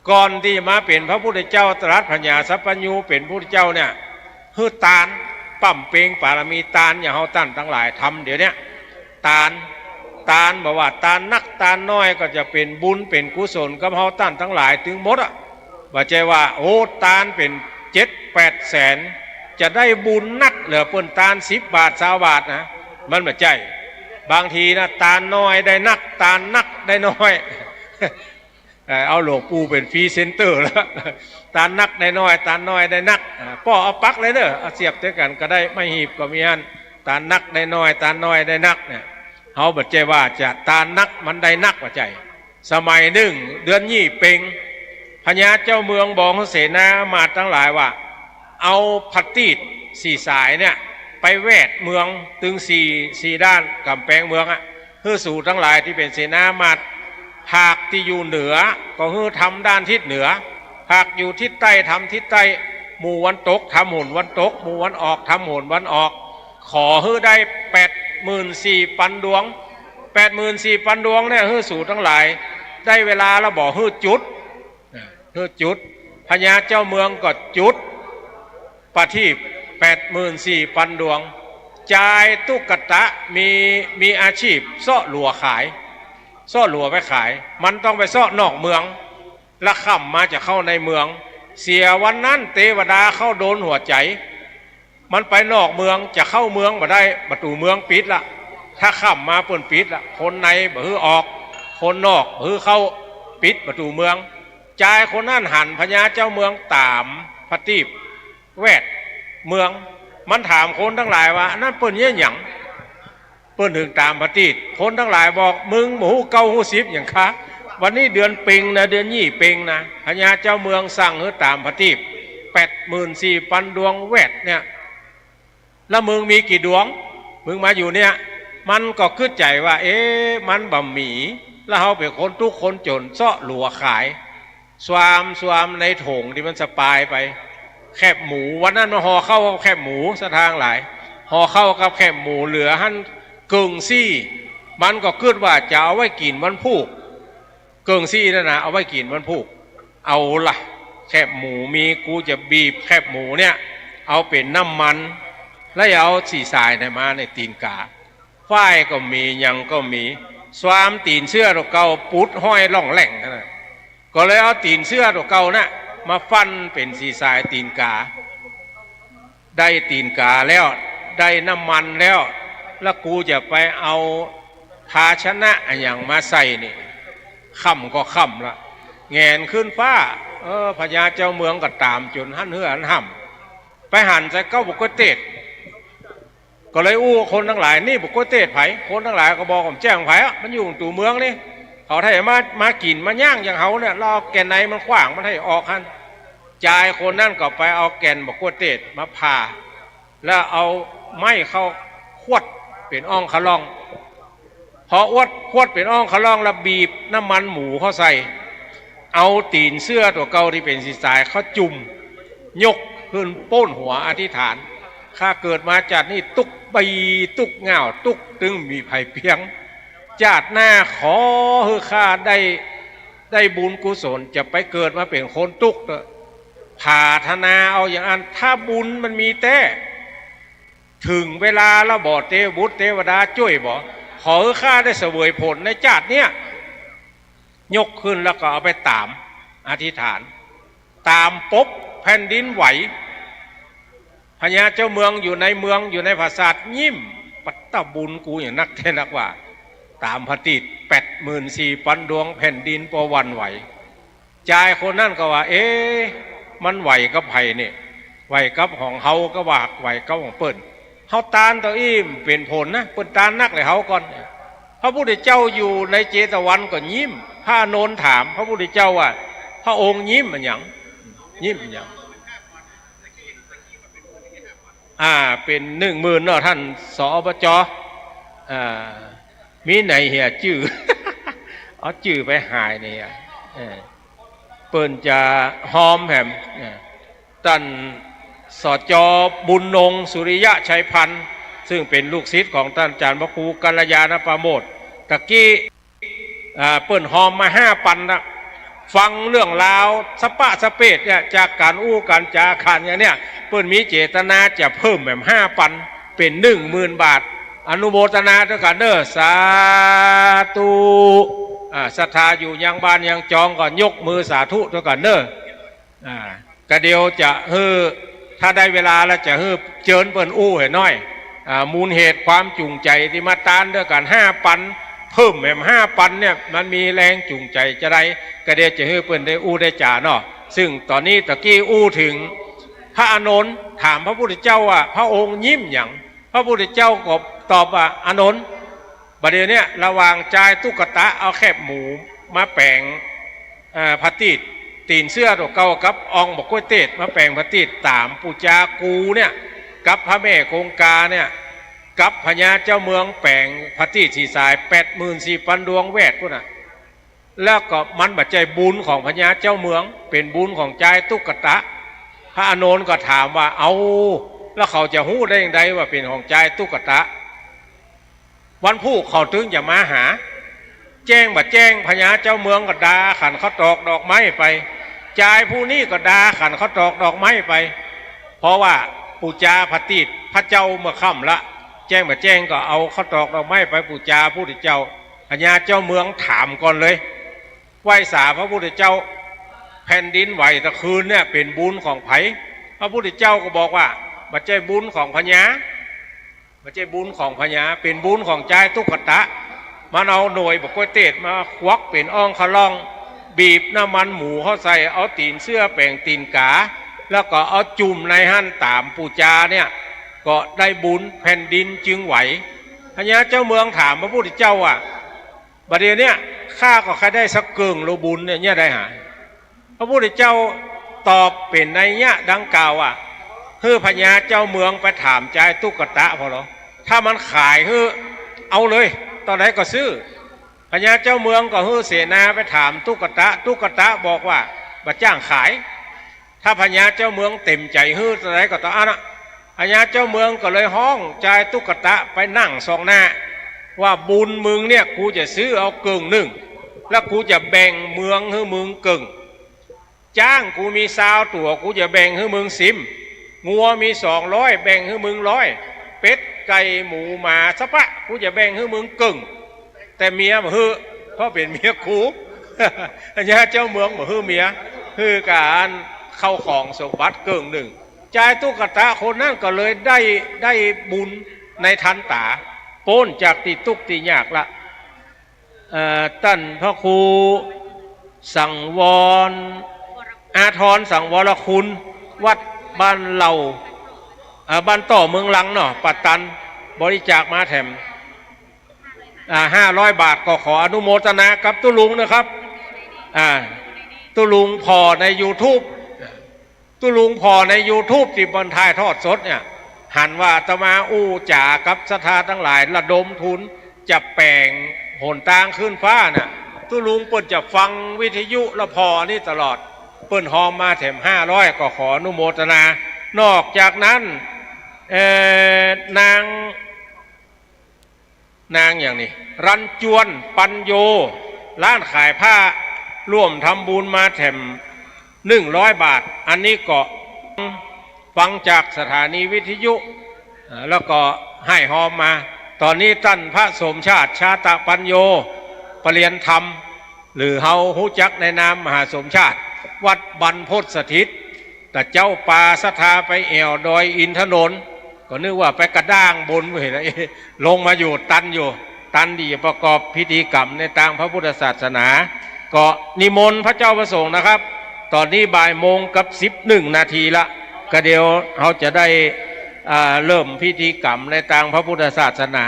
ก่อนตี้จะมาเป๋นพระพุทธเจ้า ตรัสปัญญาสัพพัญญูเป๋นพุทธเจ้าเนี่ย หื้อตาน บำเพ็ญปารมีตาน อย่างเฮาต้านตังหลายทำเดี๋ยวเนี้ย ตาน ตาน บ่ว่าตานนักตานน้อยก็จะเป๋นบุญเป๋นกุศลกับเฮาต้านตังหลายตึงหมดอะ บ่ใจ้ว่า โอ้ ตานเป๋นเจ็ดแปดแสน จะได้บุญนักเหลือเปิ้นตานสิบบาทซาวบาทนะ มันบ่ใจ้ บางทีนะ ตานน้อยได้นัก ตานนักได้น้อย เอ่อ เอาหลวงปู่เป๋นพรีเซนเตอร์แล้ว ตานนักได้น้อย ตานน้อยได้นัก อ่า ป้อเอาปักเลยเน่อ เอาเสียบตวยกั๋นก็ได้ ไม้หีบก็มีอั้น ตานนักได้น้อย ตานน้อยได้นักเนี่ย เฮาบ่ใจ้ว่าจะตานนักมันได้นัก บ่ใจ้ สมัยนึ่ง เดือนยี่เป็ง พญาเจ้าเมืองบอกเสนามาตย์ตังหลายว่า เอาผะตีดสี่สายเนี่ย ไปแวดเมืองตึงสี่ สี่ด้านก๋ำแปงเมืองอะ หื้อสูตังหลายตี้เป๋นเสนามาตย์ ภาคตี้อยู่เหนือก็หื้อทำด้านทิศเหนือ ภาคอยู่ทิศใต้ทำทิศใต้ หมู่วันตกทำหนวันตก หมู่วันออกทำหนวันออก ขอหื้อได้แปดหมื่นสี่ปันดวง แปดหมื่นสี่ปันดวงเนี่ย หื้อสูตังหลาย ได้เวลาแล้วบ่ หื้อจุด หื้อจุด พญาเจ้าเมืองก็จุดประทีปแปดหมื่นสี่ปันดวง จายตุ๊กตะ มี มีอาชีพเซาะหลัวขาย เซาะหลัวไปขาย มันต้องไปเซาะนอกเมือง ละค่ำมาจะเข้าในเมือง เสียวันนั้นเตวดาเข้าโดนหัวใจ๋ มันไปนอกเมือง จะเข้าเมืองบ่ได้ ประตู๋เมืองปิดละ ถ้าค่ำมาเปิ้นปิดละ คนในบ่หื้อออก คนนอกบ่หื้อเข้า ปิดประตู๋เมือง จายคนนั้นหันพญาเจ้าเมืองต๋ามผะตีปแวดเมือง มันถามคนตังหลายว่า อันนั้นเปิ้นเยียะหยัง เปิ้นเถิงต๋ามผะตีป คนตังหลายบอก มึงบ่ฮู้เก๊าฮู้สิบหยังคะ วันนี้เดือนเป็งนะ เดือนยี่เป็งนะ พญาเจ้าเมืองสั่งหื้อต๋ามผะตีปแปดหมื่นสี่ปันดวงแวดเนี่ย แล้วมึงมีกี่ดวง มึงมาอยู่เนี่ย มันก็กึ๊ดใจ๋ว่า เอ๊ะ มันบ่มี แล้วเฮาเป๋นคนตุ๊กคนจ๋น เซาะหลัวขาย สวาม สวามในโถงตี้มันสะปายไป แคบหมู วันนั้นมาห่อข้าวกับแคบหมู ศรัทธาตังหลาย ห่อข้าวกับแคบหมูเหลือหั้นเกิ่งซี้ มันก็กึ๊ดว่าจะเอาไว้กิ๋นวันพูก เกิ่งซี้นั่นนะ เอาไว้กิ๋นวันพูก เอาละ แคบหมูมี กูจะบีบแคบหมูเนี่ย เอาเป๋นน้ำมัน แล้วเอาสีสายเนี่ยมาในตี๋นก๋า ฝ้ายก็มี หยังก็มี สวามตี๋นเสื้อตั๋วเก่า ปุดห้อยล่องแหล่งนั่นนะ ก็เลยเอาตี๋นเสื้อตั๋วเก่าน่ะ มาฟั่นเป๋นสีสายตี๋นก๋า ได้ตี๋นก๋าแล้ว ได้น้ำมันแล้ว แล้วกูจะไปเอาภาชนะอะหยังมาใส่นี่ ค่ำก็ค่ำละ แหงนขึ้นฟ้า เออ พญาเจ้าเมืองก็ต๋ามจ๋นหั้นเฮือหั้นห่ำ ไปหันใส่เก๊าบ่ก๊วยเตศ ก็เลยอู้คนตังหลาย นี่บ่ก๊วยเตศใผ คนตังหลายก็บอก บ่แจ้งใผอะ มันอยู่ตั๋วเมืองนี่ เขาไถ่มา มากิ๋นมาย่างอย่างเฮาเนี่ย แล้วเอาแก่นในมันขว้าง มันไถ่ออกหั้น จายคนนั้นก็ไปเอาแก่นบ่ก๊วยเตศมาผ่า แล้วเอาไม้เข้าขวดเป๋นอ่องคะล่อง พออวดขวดเป๋นอ่องคะล่องแล้วบีบน้ำมันหมูเข้าใส่ เอาตี๋นเสื้อตั๋วเก่าตี้เป๋นสีสายเข้าจุ่ม ยกขึ้นโป้นหัวอธิษฐาน ข้าเกิดมาจาตินี้ตุ๊กปี้ตุ๊กง่าว ตุ๊กตึงบ่มีใผเปียง จาติหน้าขอหื้อข้าได้ ได้บุญกุศล จะไปเกิดมาเป๋นคนตุ๊กเต๊อะ ผาถนาเอาอย่างอั้น ถ้าบุญมันมีแต๊ เถิงเวลาแล้วบ่ เตวบุตรเตวดาจ้วยบ่ ขอหื้อข้าได้เสวยผลในจาติเนี้ย ยกขึ้นแล้วก็เอาไปต๋าม อธิษฐาน ต๋ามปุ๊บแผ่นดินไหว พญาเจ้าเมืองอยู่ในเมือง อยู่ในปราสาทยิ้ม ปัตตะบุญกูอย่างนักแต๊นักว่า ต๋ามผะตีปแปดหมื่นสี่ปันดวง แผ่นดินบ่หวั่นไหว จายคนนั้นก็ว่า เอ๊ะ มันไหวกับใผเนี่ย ไหวกับของเฮาก็ว่าไหวกับของเปิ้น เฮาตานเต้าอี้เป๋นผลนะ เปิ้นตานนักเลยเฮาก่อน พระพุทธเจ้าอยู่ในเจตวันก็ยิ้ม พระอานนท์ถามพระพุทธเจ้าว่า พระองค์ยิ้มอะหยัง ยิ้มอะหยัง อ่า เป๋นหนึ่งหมื่นเนาะ ท่าน สอปจ อ่า มีไหนเหียจื้อ เอาจื้อไปหายเนี่ย เออ เปิ้นจะฮอมแหม เออ ต้าน สจ บุญนงค์ สุริยะชัยพันธ์ ซึ่งเป๋นลูกศิษย์ของต้านอาจ๋ารย์พระครูกัลยาณปราโมทย์ ตะกี้ อ่า เปิ้นฮอมมาห้าปันนะ ฟังเรื่องราวสะปะสะเปดเนี่ย จากก๋านอู้ก๋านจ๋าก๋านอย่างเนี่ย เปิ้นมีเจตนาจะเพิ่มแหมห้าปัน เป๋นหนึ่งหมื่นบาท อนุโมทนาตวยกั๋นเน้อ สาธุ อ่า ศรัทธาอยู่ยังบ้านยังจองก็ยกมือสาธุตวยกั๋นเน้อ อ่า กะเดี๋ยวจะหื้อ ถ้าได้เวลาแล้วจะหื้อเจิญเปิ้นอู้หื้อหน้อย อ่า มูลเหตุความจูงใจ๋ตี้มาตานตวยกั๋นห้าปัน เพิ่มแหมห้าปันเนี่ย มันมีแรงจูงใจ๋จาใด กะเดี๋ยวจะหื้อเปิ้นได้อู้ได้จ๋าเนาะ ซึ่งต๋อนนี้ตะกี้อู้เถิง พระอานนท์ถามพระพุทธเจ้าว่า พระองค์ยิ้มหยัง พระพุทธเจ้าก็ตอบว่า อานนท์ บ่าเดี่ยวเนี้ย ระหว่างจายตุ๊กตะเอาแคบหมูมาแป๋ง อ่า ผะตีป ตี๋นเสื้อตั๋วเก่ากับอ่องบ่ก๊วยเตศมาแป๋งผะตีป ต๋ามปู๋จากูเนี่ย กับพระแม่คงคาเนี่ย กับพญาเจ้าเมืองแป๋งผะตีปสีสายแปดหมื่นสี่ปันดวงแวดปู้นน่ะ แล้วก็มันบ่ใจ้บุญของพญาเจ้าเมือง เป๋นบุญของจายตุ๊กตะ พระอานนท์ก็ถามว่า เอ้า แล้วเขาจะฮู้ได้จั่งใดว่าเป๋นของจายตุ๊กตะ วันพูกเขาตึงจะมาหา แจ้งบ่แจ้ง พญาเจ้าเมืองก็ดาขันข้าวตอกดอกไม้ไป จายผู้นี้ก็ดาขันข้าวตอกดอกไม้ไป เพราะว่าปู๋จาผะตีปพระเจ้าเมื่อค่ำละ แจ้งบ่แจ้งก็เอาข้าวตอกดอกไม้ไปปู๋จาพระพุทธเจ้า พญาเจ้าเมืองถามก่อนเลย ไหว้สาพระพุทธเจ้า แผ่นดินไหวตะคืนเนี่ยเป๋นบุญของใผ พระพุทธเจ้าก็บอกว่า บ่ใจ้บุญของพญา บ่ใจ้บุญของพญา เป๋นบุญของจายตุ๊กตะ มันเอาหน่วยบ่าก๊วยเตศมาควักเป๋นอ่องขะล่อง บีบน้ำมันหมูเข้าใส่ เอาตี๋นเสื้อแป๋งตี๋นก๋า แล้วก็เอาจุ่มในหั้นต๋ามปู๋จาเนี่ย ก็ได้บุญ แผ่นดินจึงไหว พญาเจ้าเมืองถามพระพุทธเจ้าว่า บ่าเดี่ยวเนี้ย ข้าก็ใค่ได้สักเกิ่งละบุญเนี่ย เยียะได้หา พระพุทธเจ้าตอบเป๋นนัยยะดังกล่าวว่า หื้อพญาเจ้าเมืองไปถามจายตุ๊กตะผ่อลอ ถ้ามันขายหื้อ เอาเลย เต้าใดก็ซื้อ พญาเจ้าเมืองก็หื้อเสนาไปถามตุ๊กตะ ตุ๊กตะบอกว่า บ่จ้างขาย ถ้าพญาเจ้าเมืองเต๋มใจ๋หื้อเต้าใดก็เต้าอั้นอะ พญาเจ้าเมืองก็เลยฮ้องจายตุ๊กตะไปนั่งซองหน้า ว่าบุญมึงเนี่ยกูจะซื้อเอาเกิ่งนึ่ง แล้วกูจะแบ่งเมืองหื้อมึงเกิ่ง จ๊างกูมีซาวตั๋ว กูจะแบ่งหื้อมึงสิบ งัวมีสองร้อย แบ่งหื้อมึงร้อย เป็ด ไก่ หมู หมา สะปะ กูจะแบ่งหื้อมึงเกิ่ง แต่เมียบ่หื้อ เพราะเป๋นเมียกู พญาเจ้าเมืองบ่หื้อเมีย หื้อก๋านเข้าของสมบัติเกิ่งนึ่ง จายตุ๊กตะคนนั้นก็เลยได้ ได้บุญในทันต๋า ป๊นจากตี้ตุ๊กข์ตี้ยากละ เอ่อ ต้านพระครูสังวร อาทรสังวรคุณ วัดบ้านเหล่า เอ่อ บ้านต่อเมืองลังเนาะ ป้าตันบริจาคมาแถม อ่า ห้าร้อยบาท ก็ขออนุโมทนากับตุ๊ลุงนะครับ อ่า ตุ๊ลุงผ่อในยูทูบ ตุ๊ลุงผ่อในยูทูบตี้เปิ้นถ่ายทอดสดเนี่ย หันว่าอาตมาอู้จ๋ากับศรัทธาตังหลาย ระดมทุนจะแป๋งหนตางขึ้นฟ้าน่ะ ตุ๊ลุงเปิ้นจะฟังวิทยุละผ่ออันนี้ตลอด เปิ้นฮอมมาแถมห้าร้อย ก็ขออนุโมทนา นอกจากนั้น เอ่อ นาง นางอย่างนี้ รันจวน ปัญโย ร้านขายผ้า ร่วมทำบุญมาแถมหนึ่งร้อยบาท อันนี้ก็ฟังจากสถานีวิทยุ เอ่อ แล้วก็หื้อฮอมมา ต๋อนนี้ต้านพระสมชาติ ชาตะปัญโย ประเรียนธรรม หรือเฮาฮู้จักในนามมหาสมชาติ วัดบรรพตสถิต ตะเจ๊าปาศรัทธาไปแอ่วดอยอินทนนท์ ก็นึกว่าไปกระด้างบนไปเหีย ลงมาอยู่ตันอยู่ ตันตี้จะประกอบพิธีกรรมในตางพระพุทธศาสนา ก็นิมนต์พระเจ้าพระสงฆ์นะครับ ต๋อนนี้บ่ายโมงกับสิบเอ็ดนาทีละ ก็เดี๋ยวเฮาจะได้ อ่า เริ่มพิธีกรรมในตางพระพุทธศาสนา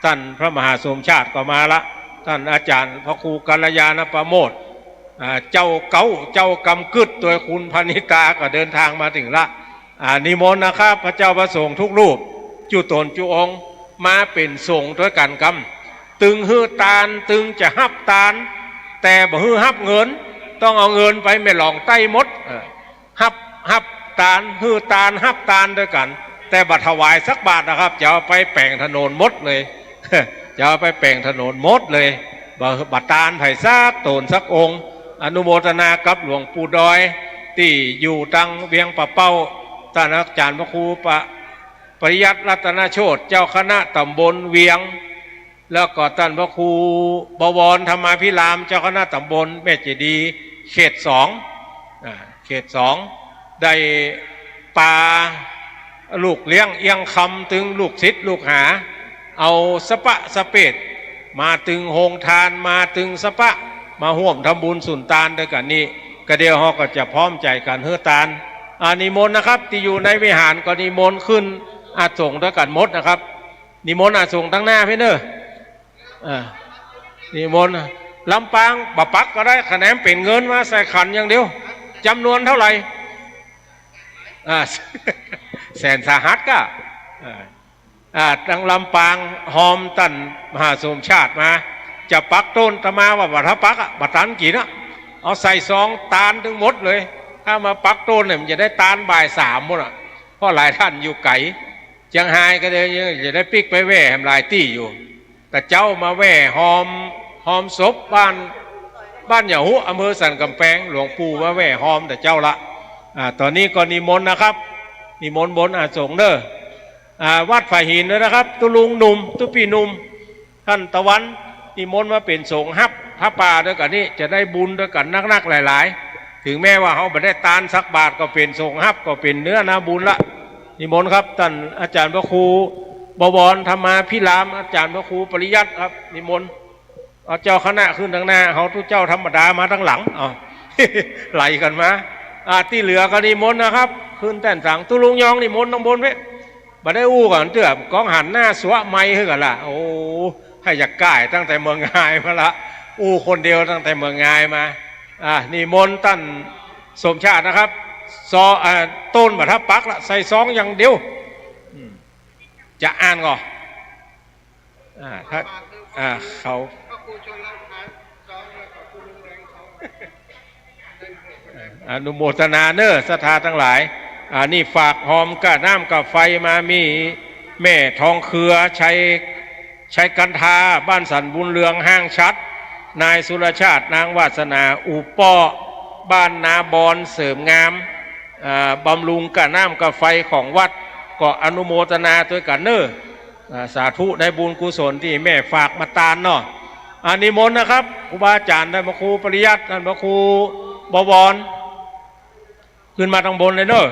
ต้านพระมหาสมชาติก็มาละ ต้านอาจ๋ารย์พระครูกัลยาณประโมทย์ อ่า เจ้าเก๊า เจ้ากำกึ๊ด โตยคุณพนิตาก็เดินตางมาเถิงละ อ่า นิมนต์นะครับ พระเจ้าพระสงฆ์ทุกรูป จุต๋นจุองค์ มาเป๋นสงฆ์ตวยกั๋นกำ ตึงหื้อตาน ตึงจะฮับตาน แต่บ่หื้อฮับเงิน ต้องเอาเงินไปแม่หลองใต้หมด เออ ฮับ ฮับตาน หื้อตาน ฮับตานตวยกั๋น แต่บ่ถวายสักบาทนะครับ จะเอาไปแป๋งถนนหมดเลย จะเอาไปแป๋งถนนหมดเลย บ่ บ่ตานใผสักต๋นสักองค์ อนุโมทนากับหลวงปู่ดอย ตี้อยู่ตางเวียงป่าเป้า ต้านอาจ๋ารย์พระครูปะ ปริยัติรัตนโชติ เจ้าคณะต๋ำบลเวียง แล้วก็ต้านพระครูบวรธรรมาภิราม เจ้าคณะต๋ำบลแม่เจดีย์ เขตสอง อ่า เขตสอง ได้ปาลูกเลี้ยงเอี้ยงคำตึงลูกศิษย์ลูกหา เอาสะปะสะเปด มาตึงโฮงตาน มาตึงสะปะ มาฮ่วมทำบุญสุนตานตวยกั๋นนี่ ก็เดี๋ยวเฮาก็จะพร้อมใจ๋กั๋นหื้อตาน อ่า นิมนต์นะครับ ตี้อยู่ในวิหารก็นิมนต์ขึ้นอาสงฆ์ตวยกั๋นหมดนะครับ นิมนต์อาสงฆ์ตางหน้าพี้เน่อ อ่า นิมนต์ ลำปางบ่ปักก็ได้ คะแนนเป๋นเงินมาใส่ขันอย่างเดียว จ๋ำนวนเต้าไหร่ อ่า แสนสาหัสก้า อ่า อ่า ตางลำปางฮอมต้านมหาสมชาติมา จะปักต้น อาตมาว่า บ่ถ้าปักอะ บ่ตันกิ๋นอะ เอาใส่ซองตานตึงหมดเลย ถ้ามาปักต้นเนี่ย มันจะได้ตานบ่ายสามหมดอะ เพราะหลายต้านอยู่ไก๋ เจียงฮายก็เดี๋ยวยังจะได้ปิ๊กไปแว่แหมหลายตี้อยู่ ตะเจ๊ามาแว่ฮอม ฮอมศพบ้าน บ้านหย่าฮุ อำเภอสันก๋ำแปง หลวงปู่มาแว่ฮอมตะเจ๊าละ อ่า ต๋อนนี้ก็นิมนต์นะครับ นิมนต์บนอาสงฆ์เน่อ อ่า วัดผาหินด้วยนะครับ ตุ๊ลุงหนุ่ม ตุ๊ปี้หนุ่ม ต้านตะวัน นิมนต์มาเป๋นสงฆ์ฮับผ้าป่าตวยกั๋นนี่ จะได้บุญตวยกั๋นนักๆหลายๆ เถิงแม้ว่าเฮาบ่ได้ตานสักบาท ก็เป๋นสงฆ์ฮับ ก็เป๋นเนื้อนาบุญละ นิมนต์ครับ ต้านอาจ๋ารย์พระครู บวร ธรรมาภิราม อาจ๋ารย์พระครูปริยัติครับ นิมนต์ เอาเจ้าคณะขึ้นตังหน้า เฮาตุ๊เจ้าธรรมดามาตังหลัง เอา ไหลกั๋นมา อ่า ตี้เหลือก็นิมนต์นะครับ ขึ้นแต้นสัง ตุ๊ลุงยองนิมนต์ตังบนเว้ย บ่ได้อู้กั๋นเตื้อ ก้องหันหน้าสวะไมค์หื้อกั๋นละ โอ้ ใค่จะก้ายตั้งแต่เมืองงายมาละ อู้คนเดียวตั้งแต่เมืองงายมา อ่า นิมนต์ต้านสมชาตินะครับ ซอ อ่า ต้นบ่ทับปักละ ใส่ซองอย่างเดียว อืม จะอ่านก่อ อ่า ถ้า อ่า เขา อนุโมทนาเน้อ ศรัทธาตังหลาย อ่า นี่ฝากหอมก้าน้ำก้าไฟมา มีแม่ทองเครือ ชัย ชัยกันทา บ้านสันบุญเรือง ห้างฉัตร นายสุรชาติ นางวาสนา อุปป้อ บ้านนาบอน เสริมงาม อ่า บำรุงก้าน้ำก้าไฟของวัด ก็อนุโมทนาตวยกั๋นเน้อ อ่า สาธุในบุญกุศลตี้แม่ฝากมาตานเนาะ อ่า นิมนต์นะครับ ครูบาอาจ๋ารย์ ต้านพระครูปริยัติ ต้านพระครูบวร ขึ้นมาตังบนเลยเน้อ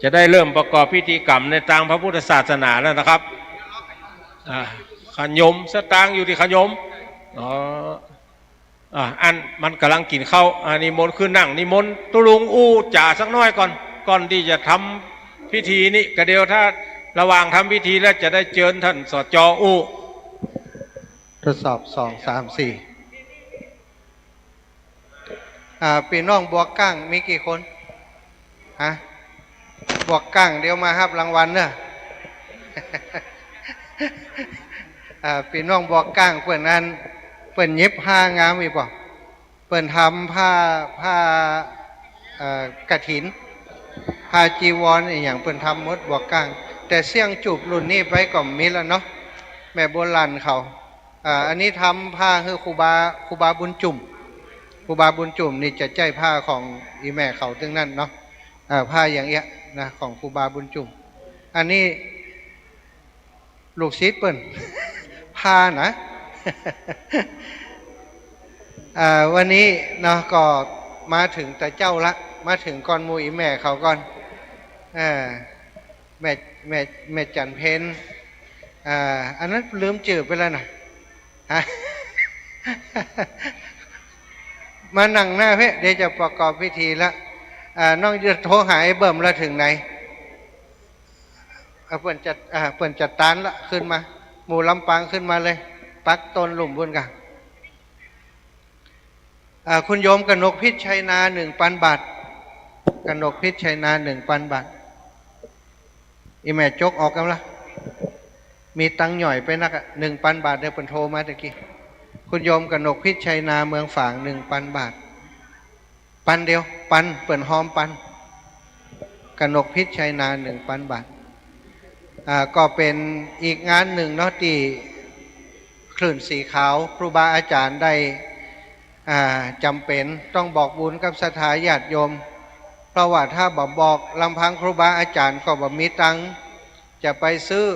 จะได้เริ่มประกอบพิธีกรรมในตางพระพุทธศาสนาแล้วนะครับ อ่า ขยม สตางค์อยู่ตี้ขยม อ๋อ อ่า อันมันก่ำลังกิ๋นข้าว อ่า นิมนต์ขึ้นนั่ง นิมนต์ตุ๊ลุงอู้จ๋าสักหน้อยก่อน ก่อนตี้จะทำพิธีนี้ ก็เดี๋ยวถ้าระหว่างทำพิธีแล้วจะได้เจิญต้าน สจ อู้ ทดสอบ สอง สาม สี่ อ่า ปี้น้องบวกก้างมีกี่คน ฮะ บวกก้างเดี๋ยวมาฮับรางวัลเน้อ อ่า ปี้น้องบวกก้างเปิ้นอัน เปิ้นเย็บผ้างามอีกบ่ เปิ้นทำผ้า ผ้า เอ่อ กฐิน ผ้าจีวรอะหยังเปิ้นทำหมดบวกก้าง แต่เสี้ยงจูบรุ่นนี้ไปก็มีแล้วเนาะ แม่โบราณเขา อ่า อันนี้ทำผ้าหื้อครูบา ครูบาบุญจุ่ม ครูบาบุญจุ่มนี่จะใจ๊ผ้าของอี่แม่เขาตึงนั้นเนาะ อ่า ผ้าอย่างเอี้ยนะ ของครูบาบุญจุ่ม อันนี้ลูกศิษย์เปิ้น ผ้านะ อ่า วันนี้เนาะ ก็มาเถิงตาเจ้าละ มาเถิงก่อนหมู่อี่แม่เขาก่อน อ่า แม่ แม่ แม่จันเพ็ญ อ่า อันนั้นลืมจื้อไปแล้วนะ ฮะ มานั่งหน้าเพ่ เดี๋ยวจะประกอบพิธีละ อ่า น้องจะโทรหาไอ้เบิ่มละเถิงไหน อ่า เปิ้นจัด อ่า เปิ้นจัดตานละ ขึ้นมา หมู่ลำปางขึ้นมาเลย ปักต้นลุ่มบุญกั๋น อ่า คุณโยมกนกพิชชัยนา หนึ่งปันบาท กนกพิชชัยนา หนึ่งปันบาท อี่แม่จกออกกำละ มีตังค์หย่อยไปนักอะ หนึ่งปันบาทเนี่ย เปิ้นโทรมาตะกี้ คุณโยมกนกพิชชัยนา เมืองฝาง หนึ่งปันบาท ปันเดียว ปัน เปิ้นฮอมปัน กนกพิชชัยนา หนึ่งปันบาท อ่า ก็เป๋นอีกงานนึ่งเนาะ ตี้คลื่นสีขาว ครูบาอาจ๋ารย์ได้ อ่า จ๋ำเป๋นต้องบอกบุญกับศรัทธาญาติโยม เพราะว่าถ้าบ่บอก ลำพังครูบาอาจ๋ารย์ก็บ่มีตังค์จะไปซื้อ